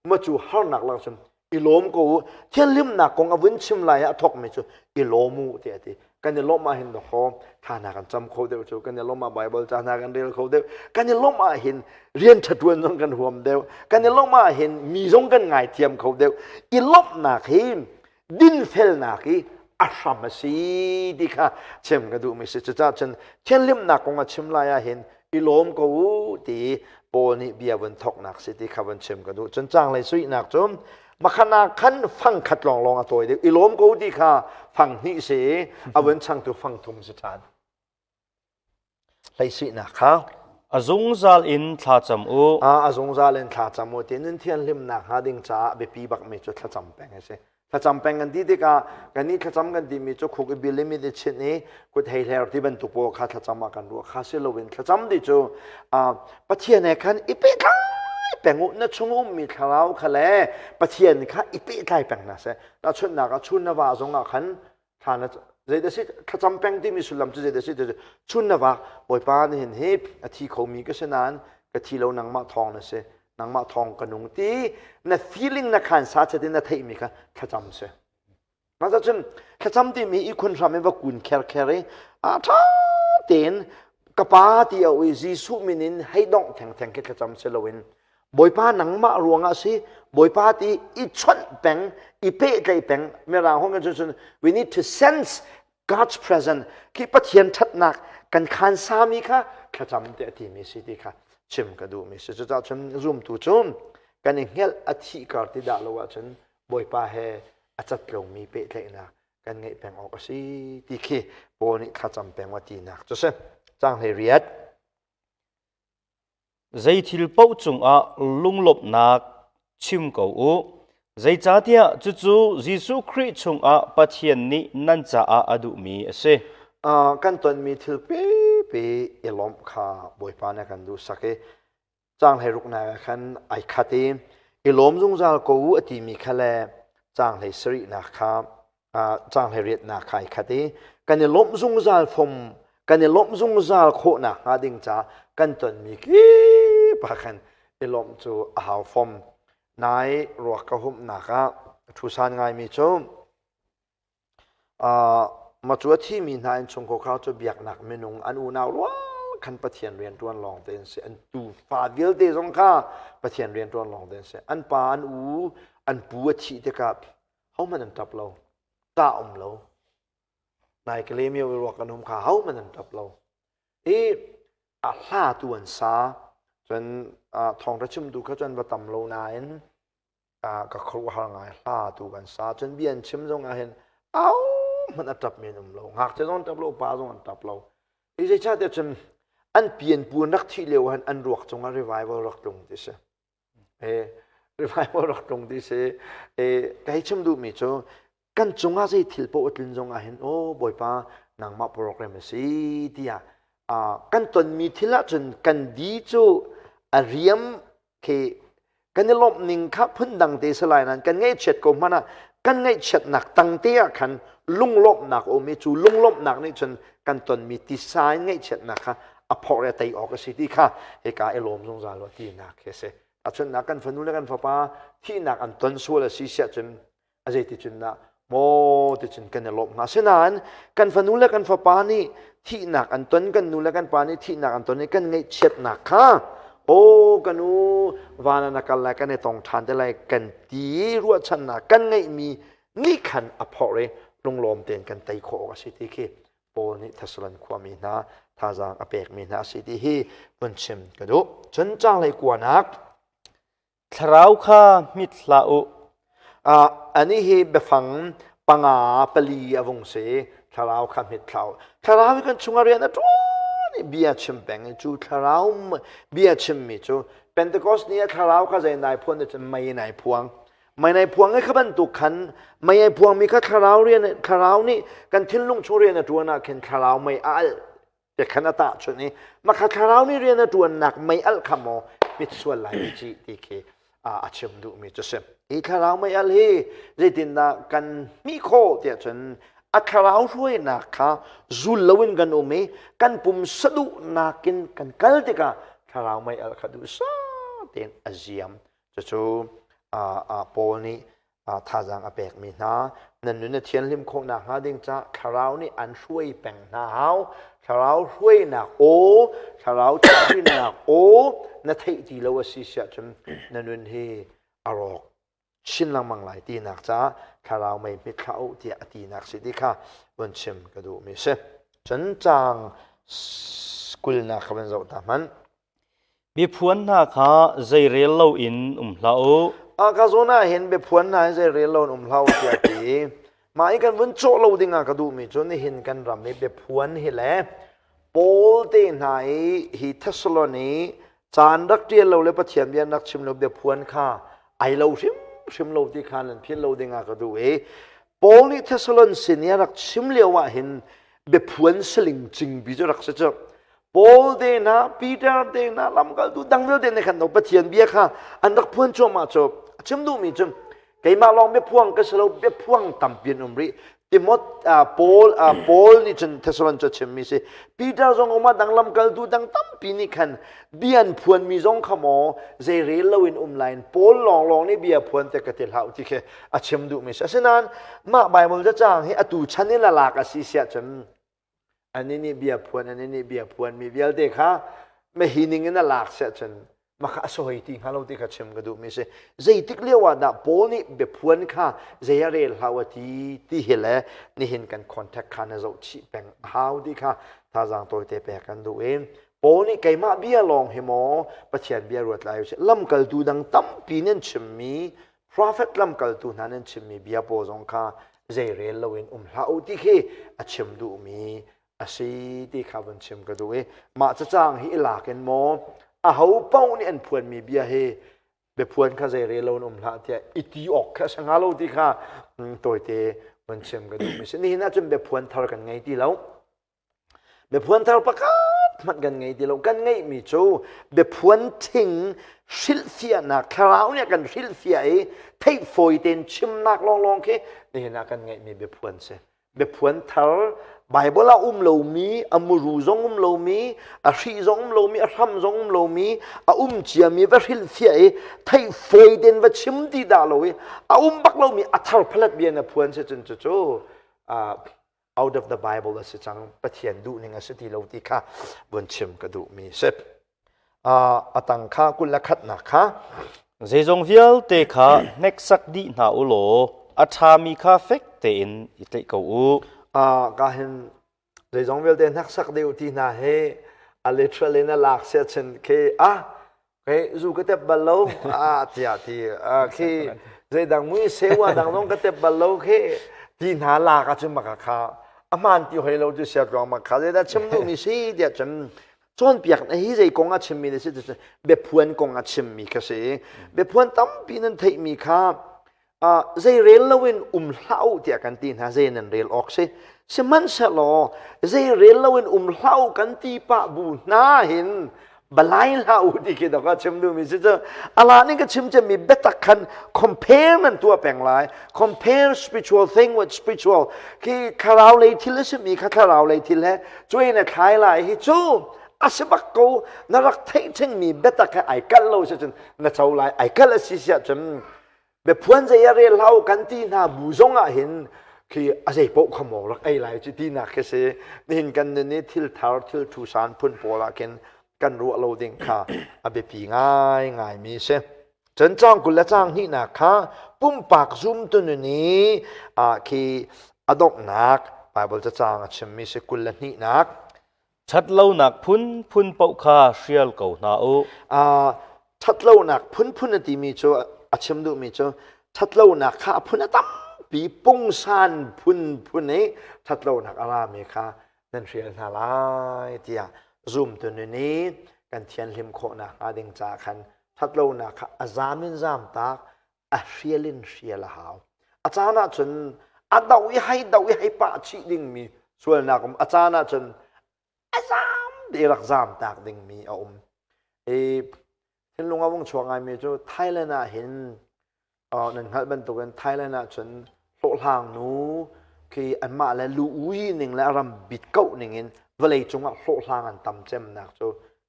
ma cu harnak lak cun i lawm ko u thianhlimnak kong a vun chim lai ah a thawkmi cu i lawm u tiah a ti kan i lawmh ah hin dawkaw thla hna kan cam kho deuh cu kan i lawmh ah Bible ca hna kan rel kho deuh kan i lawmh ah hin rian ṭha ṭuan zong kan huam deuh kan i lawmh ah hin mi zong kan ngaithiam kho deuh i lawmhnak hi dinfelnak i a hram a si ti kha chim ka duhmi si cucaah cun thianhlimnak kong a chim lai ah hin i lawm ko u ti Paul nih bia vun thawknak si ti kha vun chim ka duh cun caanglei suihnak cu makhana khan fang khat lawnglawng a tawi deuh i lawm ko u ti kha fang hnih si a vun changtu fang thum si ṭhan hleisihnak kha A zungzal in thlacam u. A zungzal in thlacam u ti nun thianhlimnak hnga ding caah biapi bakmi cu thlacam peng a si. Thlacam peng kan ti tikah kannih thlacam kan timi cu khuk i bil i mit i chinh i kut hei hler ti bantuk pawl kha thlacam ah kan ruah kha si loin thlacam ti cu Pathian he khan i pehtlai peng u na chung ummi thlarau kha le Pathian kha i pehtlai peng hna seh. Tahchunhnak ah chun na va zong ah khan thla na zeidah si thlacam peng timi sullam cu zeidah si ti chun na vak bawipa nihin hi a thi khomi ka si nain ka thi lo nangmah thawng na si. Nangmah thawng ka nung ti na feeling na khan sa chatin na theihmi kha thlacam si. Mah cun thlacam timi ihkhun hram in va kun kherkher i a ṭha tein ka pa ti a ui Jesuh min in hei dongh thengtheng khi thlacam si loin Bawipa nangmah ruangah si Bawipa ti i chawnh peng i pehtlaih peng mirang hong kan cun we need to sense God's presence khi Pathian ṭhatnak kan khan sami kha thlacam te a timi si ti kha chim ka duhmi si cucaah cun zumtu cu kan i hngelh a thih kar ti dah lo ahcun Bawipa he a cat lomi pehtlaihnak kan ngeih peng awk a si ti khi Paul nih thlacam peng wa tinak cu si. Caang 18. Zei thil paoh cungah lunglawmhnak chim ko u. Zeicahtiah cucu Jesuh Khrih chungah Pathian nih nan caah a duhmi a si. Kan tonmi thil pipi i lawmh kha Bawipa nih a kan duhsak i caang hleiruknak ah khan ai khat i i lawm zungzal ko u a timi kha le caang hlei sarihnak kha caang hleiriatnak kha ai khat i kan i lawmh zungzal fom kan i lawmh zungzal khawhnak hnga ding ca kan tonmi kip ah khan i lawmh cu a hau fom nai ruak ka humhnak ah ṭhusan ngaimi cu Macu a thimi hna innchungkhar cu biaknak minung an unau rual khan Pathian rianṭuan lawng te an si. An tufa vialte zong kha Pathian rianṭuan lawng te an si. An pa, an u, an pu a thih tikah hohmanh an ṭap lo. Ṭah um lo. Nai Kalemyo i ruak an um kha hohmanh an ṭap lo. I a hla tu an sa. Cun thawngṭha chimtu kha cun va tam lo nain ka khuaruahhar ngai hla tu kan sa cun bia an chim zong ah hin au hmanh a ṭap men um lo ngakchia zong an ṭap lo pa zong an ṭap lo i zeicahtiah cun an pian pu an rak thih lio han an ruak cungah revival rak tlung ti si e revival rak tlung ti si e ka hei chim duhmi cu kan cungah zei thil paoh a tlun zong ah hin aw bawipa nangmah program a si tiah kan tonmi thil ahcun kan di cu a riam khi kan i lawmh ning kha phundang te si lai nain kan ngaihchiat ko hmanh ah kan ngaihchiatnak tang te ah khan lunglawmhnak a um i cu lunglawmhnak nih cun kan tonmi tisa in ngaihchiatnak kha a phorh i a tei awk a si ti kha hika i lawm zungzal u tinak khi a si. Ahcunnak kan fanu le kan fapa thihnak an ton sual a si siah cun a zeiticun dah maw ticun kan i lawmh hnga asinain kan fanu le kan fapa nih thihnak an ton kan nu le kan pa nih thihnak an ton i kan ngaihchiatnak kha aw kan u van ah na kal lai kan i tong ṭhan te lai kan ti ruahchannak kan ngeihmi nih khan a phorh i lunglawm tein kan tei khawh awk a si ti khi Paul nih Thessalon khuami hna thazaang a pekmi hna a si ti hi vun chim ka duh. Cun caanglei kuanak Thlarau kha hmit hlah u. Anih hi biafang panga pali a vung si. Thlarau kha hmit hlah u. Thlarau hi kan chungah rian a ṭuan i bia chim peng i cu thlarau bia chimmi cu Pentecost ni ah thlarau kha zei nai phuan cun mei nai phuang. Mei nai phuang i kha bantuk khan mei ai phuangmi kha thlarau rian thlarau nih kan thinlung chung rian a ṭuan ah khin thlarau mei a alh te khan a tahchunh i makha thlarau nih rian a ṭuannak mei alh kha maw mit sual lai mi ci ti khi a chim duhmi cu si. Hi thlarau mei alh hi zeitindah kan hmih khawh tiah cun a thlarau hruainak kha zul loin kan um i kan pum saduhnak in kan kal tikah thlarau mei alh kha duhsah tein a ziam. Cucu Paul nih thazaang a pekmi hna nan nun a thianhlim khawh nakhnga ding caah thlarau nih an hruai peng hna hau thlarau hruainak aw thlarau chimhhrinnak aw na theih ti lo a si siah cun na nun hi a rawk chin lengmang lai tinak caah thlarau mei hmit hlah u tiah a tinak si ti kha vun chim ka duhmi si cun caang kulnak kha van zoh ta hmanh Biaphuan hna kha zeirel loin um hlah u. A ka zawn ah hin biaphuan hna hi zeirel loin um hlah u tiah a ti. Mah hi kan vun cawh lo ding ah ka duhmi cu nihin kan ram i biaphuan hi le Paul te hna i hi Thessalon i caan rak ṭial lo le Pathian bia rak chim lo biaphuan kha ai lo hrimhrim lo ti kha nan philh lo ding ah ka duh i Paul nih Thessalon sin i a rak chim lio ah hin biaphuan saling cingpi cu rak si cu. Paul te hna, Peter te hna, lamkaltu dang vialte nih khan Pathian bia kha an rak phuan cuahmah cu. A chim duhmi cu keimah lawng biaphuang ka si lo, biaphuang tampi an um rih. Timot Paul Paul nih cun Thessalon cu chimmi si. Peter zong um ah dang lamkaltu dang tampi nih khan bia an phuanmi zong kha maw zei rel loin um lain Paul lawnglawng nih bia phuan te ka ti hlah ti khi a chim duhmi si. Asinain mah Bible cacang hi atu chan in a lak a si siah cun ani nih bia phuan ani nih bia phuanmi vialte kha hi ning in a lak siah cun mah kha a soi ti hnga lo ti kha chim ka duhmi si. Zeitik lio ah dah Paul nih biaphuan kha zei a rel hlah a ti ti hi le nihin kan contact kha na zoh chih peng a hau ti kha thazaang tawite pek kan duh i Paul nih keimah bia lawng hi maw Pathian bia ruat lai usih lamkaltu dang tampi nan chimmi prophet lamkaltu hna nan chimmi bia pawl zong kha zei rel loin um hlah u ti khi a chim duhmi a si ti kha vun chim ka duh i mah cacang hi i lak in maw aho paoh nih an phuanmi bia hi biaphuan kha zei rel lo in um hlah tiah i ti awk kha a si hnga lo ti kha tawite vun chim ka duhmi si. Nihin ahcun biaphuan thar kan ngei ti lo. Biaphuan thar pakhat hmanh kan ngei ti lo. Kan ngeihmi cu biaphuan thing hrilhfiahnak thlarau nih a kan hrilhfiah i theih fawi tein chimnak lawnglawng khi nihin ah kan ngeihmi biaphuan si. Biaphuan thar Bible ah um lomi, a muru zong um lomi, a hri zong um lomi, a hram zong um lomi, a um ciami va hrilhfiah i theih fawi tein va chim ti dah lo i a um bak lomi a thar phalat bia na phuan si cun cucu out of the Bible a si cang Pathian duhning a si ti lo ti kha vun chim ka duhmi si. A tang kha 21nak kha Zeizong vialte kha hneksak dih hna u law a ṭhami kha fek tein i tlaih ko u. Ka hin zeizong vialte hneksak dih u ti hna hi a literal in a lak sia chin khi ah ke zu ka tep bal lo ah tiah ti khi zeidang mui sewa dang zong ka tep bal lo khi ti hna lak ahcun maka kha a hmaan ti hoi lo cu sia ruang ma kha zeidah chim duhmi si tiah cun cawnpiak na hi zei kong a chimmi na si biaphuan kong a chimmi kha si biaphuan tampi nan theihmi kha zei rel loin um hlah u tiah kan ti hna zei nan rel awk si sihmanhsehlaw zei rel loin um hlah u kan ti pah bu hna hin balai hlah u ti khi dok a chim duhmi si cu ala ning ka chim cemmi biatak khan compare nan tuah peng lai compare spiritual thing with spiritual khi thlarau lei thil a simi kha thlarau lei thil he cuai na thlai lai hi cu a si bak ko na rak theih thingmi biatak he ai kalh lo si cun na co lai ai kalh a si siah cun biaphuan zei a rel hlau kan ti hna bu zong ah hin khi a zei paoh kha maw rak ei lai cu tinak khi si nihin kan nun i thil thar thil thu san phun pawl ah khin kan ruah lo ding kha a biapi ngai ngai mi si Cun caang 20 le caang hnihnak kha pumpak zumtu nun i khi a donghnak Baibal cacaang a chimmi si 22nak. Ṭhatlonak phunphun paoh kha hrial ko hna u. Ṭhatlonak phunphun a timi cu a chim duhmi cu ṭhatlonak kha a phun a tampi pungsan phunphun i ṭhatlonak a rami kha nan hrial hna lai tiah zumtu nun i kan thianhlim khawhnak hnga ding caah khan ṭhatlonak kha a zam in zam tak a hrial in hrial a hau a caan ahcun a do i hei do i hei pah chih dingmi sualnak um a caan ahcun a zam te rak zam tak dingmi a um i thinlung a vung chuak ngaimi cu Thailand ah hin nan hngalh bantukin Thailand ah cun hlawhhlang nu khi anmah le lu ui ning le a ram bit koh ning in vawlei cungah hlawhhlang an tam cemnak cu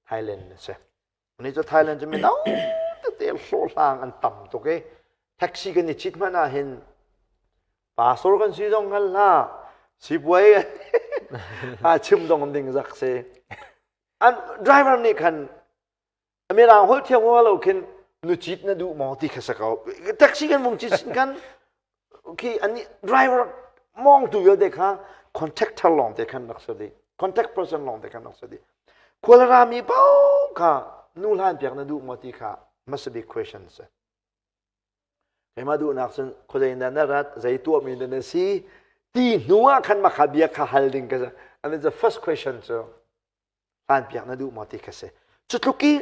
Thailand a si. Ni cu Thailand cu mino tete hlawhhlang an tam tuk i taxi kan i cit hmanh ah hin pastor kan si zong hngal hlah sipuai a chim zong ding zak si. An driver nih khan Mirang holh thiam ngo lo khin nu cit na duh maw ti kha sa ko. Taxi kan vung cit sin kan khi an driver mong tu vialte kha contactor lawng te khan rak si dih. Contact person lawng te khan rak si dih. Khualra mi paoh kha nu hlan piak na duh maw ti kha must be question si. Keimah duhnak cun khuazei in dah na rat, zei tuahmi dah na si ti hnu ah khan makha bia kha hal ding ka si. And the first question cu hlanpiak na duh maw ti kha si. Cu tluk i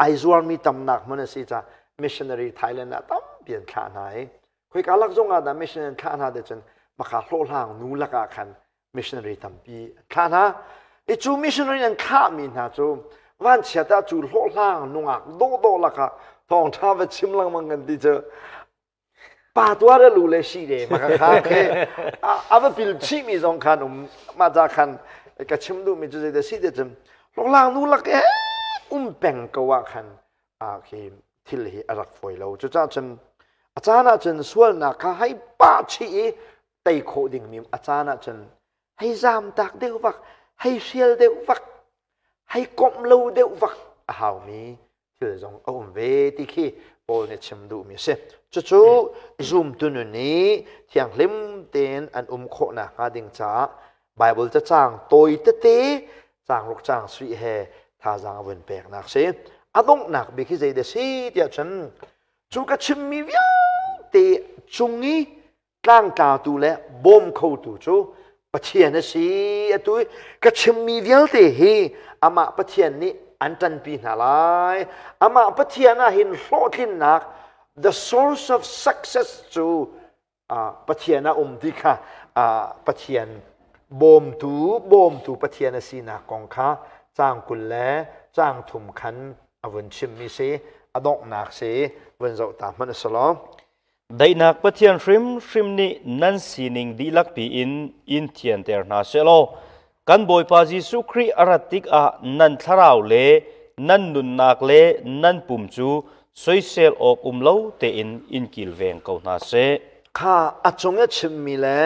ai zuarmi tamnak hmun a si caah missionary Thailand ah tampi an thlah hna i khoika lak zong ah dah missionary an thlah hna te cun maka hlawhhlang nu lakah khan missionary tampi an thlah hna. I cu missionary an thlahmi hna cu vanchiat ah cu hlawhhlang nungak dawhdawh lakah thawngṭha va chim lengmang kan ti cu. Pa tuar a lu le si de ma ka kha ke a va pil chih mi zong khan um ma ca khan ka chim duh mi cu zei da si de cun hloklang nu lak e um peng ko ah khan a khi thil hi a rak fawi lo. Cucaah cun a caan ah cun sualnak kha hei pah chih i tei khawh dingmi a caan ah cun hei zaamtak deuh vak, hei hrial deuh vak, hei komh lo deuh vak a haumi thil zong a um ve ti khi Paul nih chim duhmi a si. Cucu zumtu nun i thianghlim tein an um khawh nakhnga ding caah Baibal cacang tawi tete caangruk caang suih he thazaang a vun peknak si. A donghnak bik hi zei dah si tiah cun cu ka chimmi vialte cung i tlangtlatu le bawm khotu cu Pathian a si. Atu i ka chimmi vialte hi amah Pathian nih an ṭanpi hna lai. Amah Pathian ah hin hlawhtlinnak the source of success cu Pathian a um ti kha Pathian bawmtu bawmtu Pathian a sinak kong kha caang 20 le caang thum khan a vun chimmi si a donghnak si vun zoh ta hmanh a si lo. Daihnak Pathian hrimhrim nih nan sining dihlak piin in thianter hna sehlaw kan Bawipa Jesuh Khrih a rat tikah nan thlarau le nan nunnak le nan pum cu soisel awk um lo tein in kilveng ko hna seh. Kha a cung i a chimmi le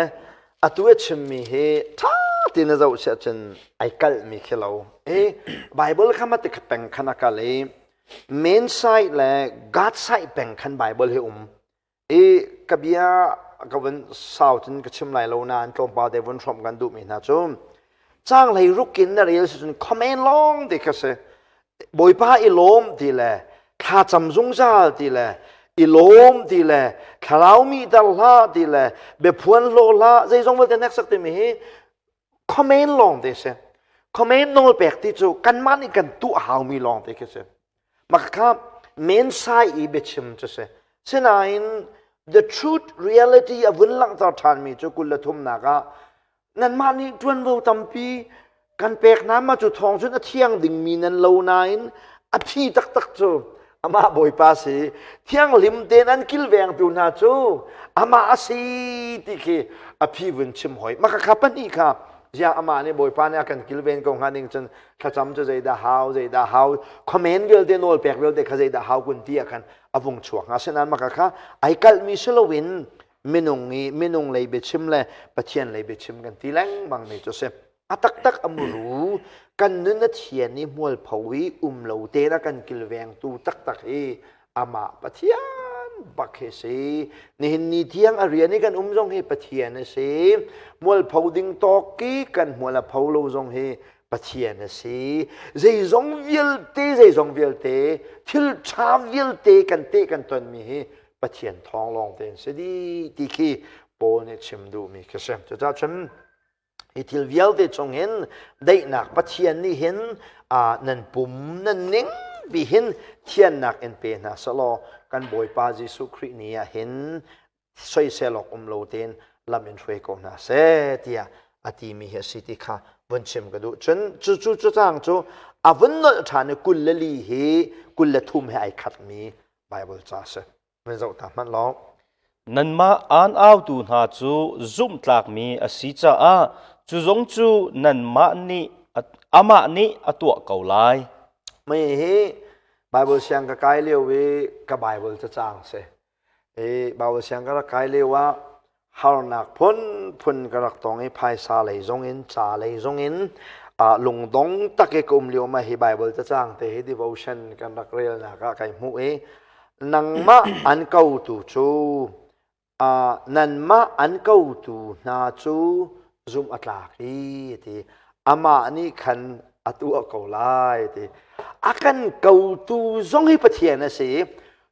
atu i a chimmi hi ṭha tein a zoh siah cun ai kalhmi khi lo. I Bible kha mah ti kha peng khan a kal i men side le God side peng khan Bible hi um. I ka bia ka vun sau cun ka chim lai lo nain tlawmpal te vun hrawmh kan duhmi hna cu caang hlei ruk in na rel si cun comment lawng ti kha si. Bawipa i lawm ti le thlacam zungzal ti le i lawm ti le thlarau mi dar hlah ti le biaphuan hlawh hlah zeizong vialte hneksak timi hi comment lawng te si. Comment nawl pek ti cu kanmah nih kan tuah haumi lawng te khi si. Mah kha mensai i biachim cu si. Sinain the truth reality a vun langhter ṭhanmi cu 23nak ah nanmah nih ṭuanvo tampi kan pek hna ma cu thawng cun a thiang dingmi nan lo nain a phi taktak cu amah Bawipa si thianghlim tein an kilvengtu hna cu amah a si ti khi a phi vun chim hoi. Mah kha pahnih kha ziah amah nih Bawipa nih a kan kilven ko hnga ning cun thlacam cu zeidah hau zeidah hau khuamen vialte nawl pek vialte kha zeidah hau kun ti ah khan a vung chuak hnga asinain maka kha ai kalhmi si loin minung i minung lei biachim le Pathian lei biachim kan ti lengmang mi cu si a taktak a muru kan nun a thian i hmualpho i um lo tein a kan kilvengtu taktak hi amah Pathian bak hi si nihin ni tiang a rian i kan um zong hi Pathian a si mualpho ding tawk i kan hmual a pho lo zong hi Pathian a si zeizong vialte zeizong vialte thil ṭha vialte kan te kan tonmi hi Pathian thawng lawng tein si dih ti khi Paul nih chim duhmi khi si cucaah cun Hi thil vialte chung hin daihnak Pathian nih hin nan pum nan ning bi hin thiannak in pe hna selaw kan Bawipa Jesuh Khrih ni ah hin soisel awk um lo tein lam in hruai ko hna seh tiah a timi hi a si ti kha vun chim ka duh. Cun cu cu cu cang cu a vun nolh ṭhan i 24 hi 23 he ai khatmi Bible ca a si. Van zoh ta hmanh law. Nanmah aan autu hna cu zumhtlakmi a si caah cu zong cu nanmah nih amah nih a tuah ko lai. Mei hi Bible siang ka kai lio i ka Bible cacang si. I Bible siang ka rak kai lio ah harnak phunphun ka rak tong i phaisa lei zong in ca lei zong in lungdong tak i ka um lio ma hi Bible cacang te hi devotion kan rak relnak ah kai hmuh i nangmah an kotu cu nanmah an kotu hna cu zumh a tlak i ti amah nih khan a tuah ko lai ti a kan kotu zong hi Pathian a si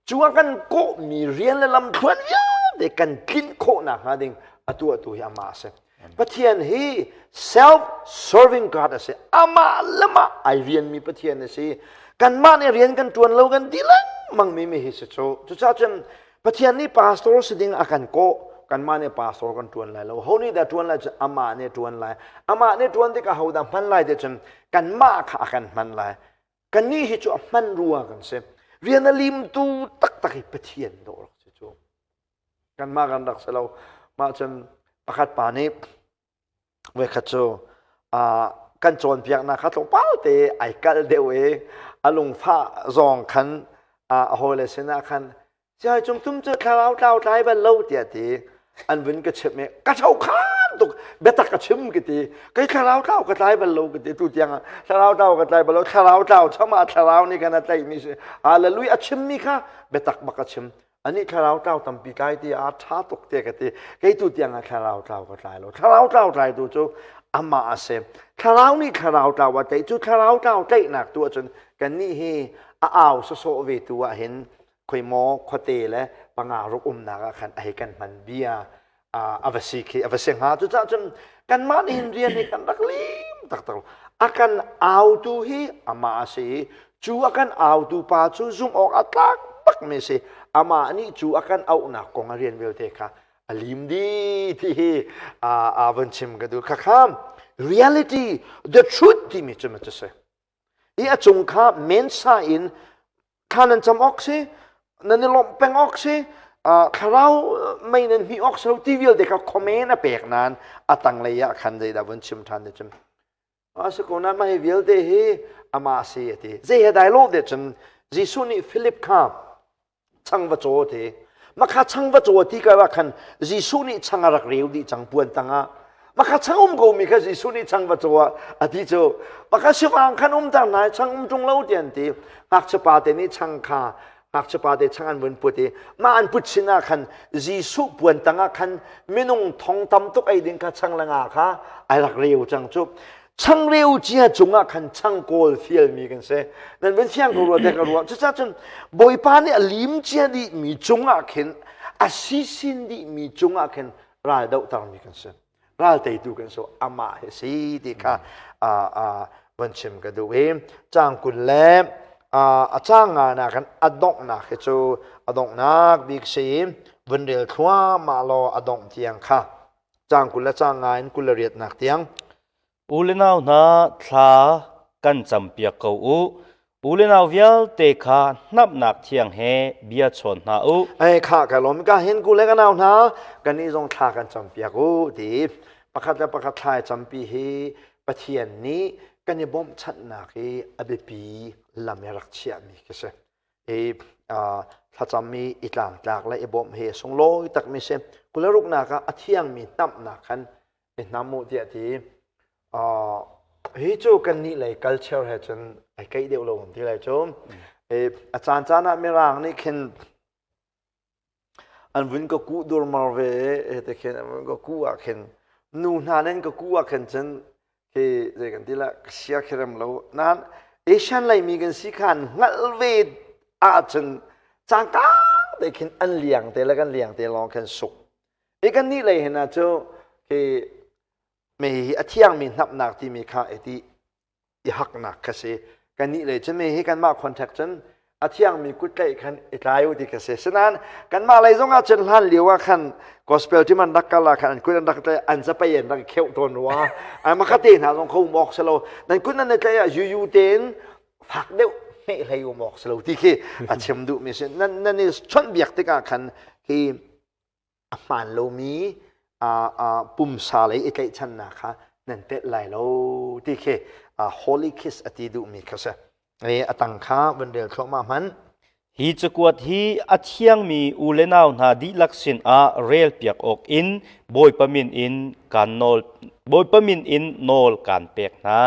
Cu a kan kawhmi rian le lamthluan vialte kan tlinh khawh nakhnga ding a tuahtu hi amah a si. Pathian hi self-serving God a si. Amah le mah ai rianmi Pathian a si. Kanmah nih rian kan ṭuan lo kan ti lengmang mi mi hi si cu. Cucaah cun Pathian nih pastor si ding a kan kawh. Kanmah nih pastor kan ṭuan lai lo. Ho nih dah ṭuan lai cu amah nih ṭuan lai. Amah nih ṭuan tikah ho dah hman lai ti cun kanmah kha a kan hman lai. Kannih hi cu a hman rua kan si. Rian a limtu taktak hi Pathian dawh rak si cu. Kanmah kan rak si lo. Mah cun pakhat pa nih voikhat cu kan cawnpiaknak kha tlawmpal te ai kalh deuh i a lungfah zawng khan a hawile sinah khan Siai cung tum cu thlarau tlau tlai bal lo tiah ti an vun ka chimh i ka tho khan tuk biatak ka chim ka ti kei thlarau tlau ka tlai bal lo ka ti tu tiang ah thlarau tlau ka tlai bal lo thlarau tlau chama thlarau nih khan a tlaihmi si hallelujah a chimmi kha biatak bak a chim ani thlarau tlau tampi tlai ti a ṭha tuk te ka ti kei tu tiang ah thlarau tlau ka tlai lo thlarau tlau tlai tu cu amah a si thlarau nih thlarau tlau a tlaih cu thlarau tlau tlaihnak tu ahcun kannih hi a au sawsawh ve tu ah hin khoi maw khuate le panga ruk umnak ah khan a hei kan hman bia a va si khi a va si hnga cucaah cun kanmah nih hin rian hi kan rak lim taktak a kan autu hi amah a si i cu a kan autu pa cu zumh awk a tlak bak mi si amah nih cu a kan auhnak kong a rian vialte kha a lim dih ti hi a van chim ka duh khakha reality the truth timi cu ma cu si I a cung kha mensa in thla nan cam awk si, nan i lawmh peng awk si, thlarau mei nan hmih awk si lo ti vialte kha comment a pek nain a tanglei ah khan zeidah vun chim ṭhan te cun a si ko nain mah hi vialte hi amah si a ti. Zei he dai lo te cun Jesuh nih Philip kha chang va caw ti makha chang va caw ti ka khan Jesuh nih chang a rak reu dih cang puan tangah makha chang um ko mi kha Jesuh nih chang va caw a ti cu makha sivang khan um tar nai chang um tung lo ti an ti ngakchia pa te nih chang kha ngakchia pa te chang an vun put i mah an put sin ah khan Jesuh puan tangah khan minung thong tam tuk ei ding kha chang le nga kha ai rak reu cang cu changreu cia cungah khan changkawl fialmi kan si nan van fiang ko rua te ka ruah cucaah cun bawipa nih a lim cia dihmi cungah khin a sisin dihmi cungah khin ral dohtermi kan si ral teitu kan si amah hi si ti kha van chim ka duh i cang 20 le a cang nga nak kan a donghnak hi cu a donghnak bik si vun rel thluahmah law a dongh tiang kha Caang 20 le caang nga in 28nak tiang. U le nau hna thla kan campiak ko u. U le nau vialte kha hnamhnak thiang he bia chawn hna u. Ei kha ka lawm ka hin ku le ka nau hna kan i zong thla kan campiak u ti pakhat le pakhat thla campi hi Pathian nih kan i bawmhchanhnak i a biapi lam i rak chiahmi khi si. I thlacam i i tlangtlak le i bawmh hi sunglawi takmi si. 26nak ah a thiangmi hnamhnak khan i hnam u tiah ti. Hi cu kannih lei culture he cun ai keih deuh lo ti lai cu. A caan caan ah Mirang nih khin An vun ka kuh durmar ve i te khin an vun ka kuh ah khin nu hna nan ka kuh ah khin cun khi zei kan ti la ka sia khi rem lo nain Asian Laimi kan si khan hngalh ve ahcun cangka te khin an liang te le kan liang te lawng khin suk i kan nih lei hin ah cu khi me hi a thiangmi hnapnak timi kha i ti i haknak kha si kannih lei cun hi kanmah contact cun a thiangmi kut tlaih khan i tlai u ti kha si sinain kanmah lei zong ah cun hlan lio ah khan gospel team an rak kal ah khan an kut an rak tlaih an zapei an rak kheuh tawn rua an makha te hna zong kho um awk si lo nan kut nan i tlaih ah yuyu tein fak deuh hmeh hlei um awk si lo ti khi a chim duhmi si nan nan i chawnhbiak tikah khan hi a hmaan lomi pumsa lei i tlaihchannak kha nan telh lai lo ti khi holy kiss a ti duhmi kha si. A tang kha van rel thluahmah hmanh. Hi cakuat hi a thiangmi u le nau hna dihlak sinah relpiak awk in Bawipa min in kaan nawl Bawipa min in nawl kaan pek hna.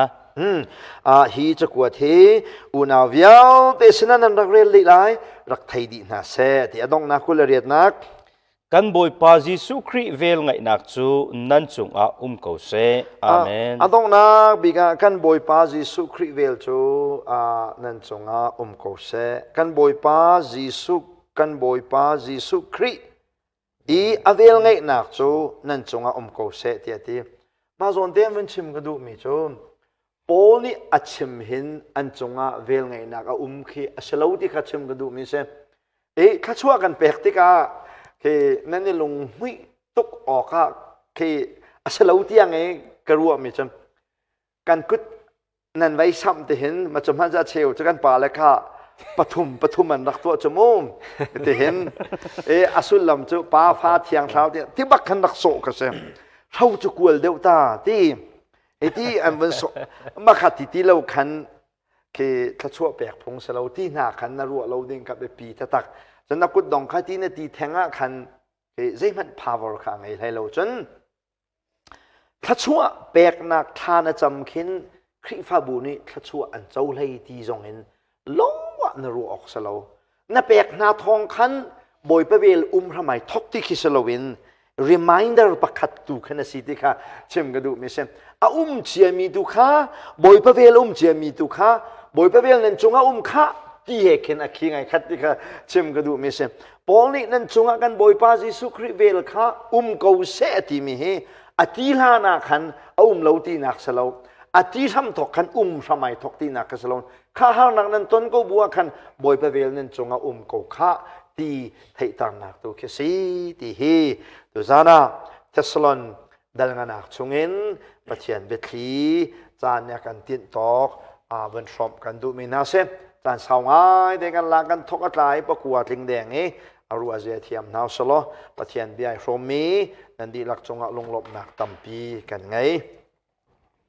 Hi cakuat hi unau vialte sinah nan rak rel dih lai, rak thei dih hna seh ti a donghnak 28nak. Kan Bawipa Jesuh Khrih velngeihnak cu nan cungah um ko seh. Amen. A donghnak bik ah kan Bawipa Jesuh Khrih vel cu nan cungah um ko seh. Kan Bawipa Jesuh kan Bawipa Jesuh Khrih i a velngeihnak cu nan cungah um ko seh tiah a ti. Mah zawn te vun chim ka duhmi cu Paul nih a chim hin an cungah velngeihnak a um khi a si lo ti kha chim ka duhmi si. I thluachuah kan pek tikah khi nan i lunghmuih tuk awkah khi a si lo tiang i ka ruahmi cu kan kut nan vei samh ti hin ma cu hmanh cheu cu kan pa le kha. Pathum pathum an rak tuah cu mu. Tihin e a sullam cu pa fa thiang thlarau ti ti bak khan rak sawh ka si. Hro cu kual deuh ta ti. Hiti an vun sawh makha ti ti lo khan khi thluachuah pek phung si lo ti hna khan na ruah lo ding ka biapi taktak. Cun na kut dong kha ti na ti theng ah khan zeihmanh power kha a ngei hlei lo cun Thluachuah peknak thla na cam khin Khrihfabu nih thluachuah an cohlei ti zongin lawngah na ruah awk si lo. Na pek hna thawng khan Bawipa vel um hram ai thok ti khi si loin reminder pakhat tu khan a si ti kha chim ka duhmi si. A um ciami tu kha Bawipa vel um ciami tu kha Bawipa vel nan cungah um kha ti he khin a khi ngai khat ti kha chim ka duhmi si. Paul nih nan cungah kan Bawipa Jesuh Khrih vel kha um ko seh a timi hi a ti hlan ah khan a um lo tinak si lo a ti hram thok khan um hram ai thok tinak kha si lo kha harnak nan ton ko bu ah khan Bawipa vel nan cungah um ko kha ti theihternak tu khi si ti hi tuzan ah Thessalon dalnganak chungin Pathian biathli caan nih a kan tinh tawk van hrawmh kan duhmi hna si caan sau ngai te kan la kan thok a tlai pakua tling deng i a ruah zia thiam hna selaw Pathian bia i hrawmmi nan dihlak cungah lunglawmhnak tampi kan ngei.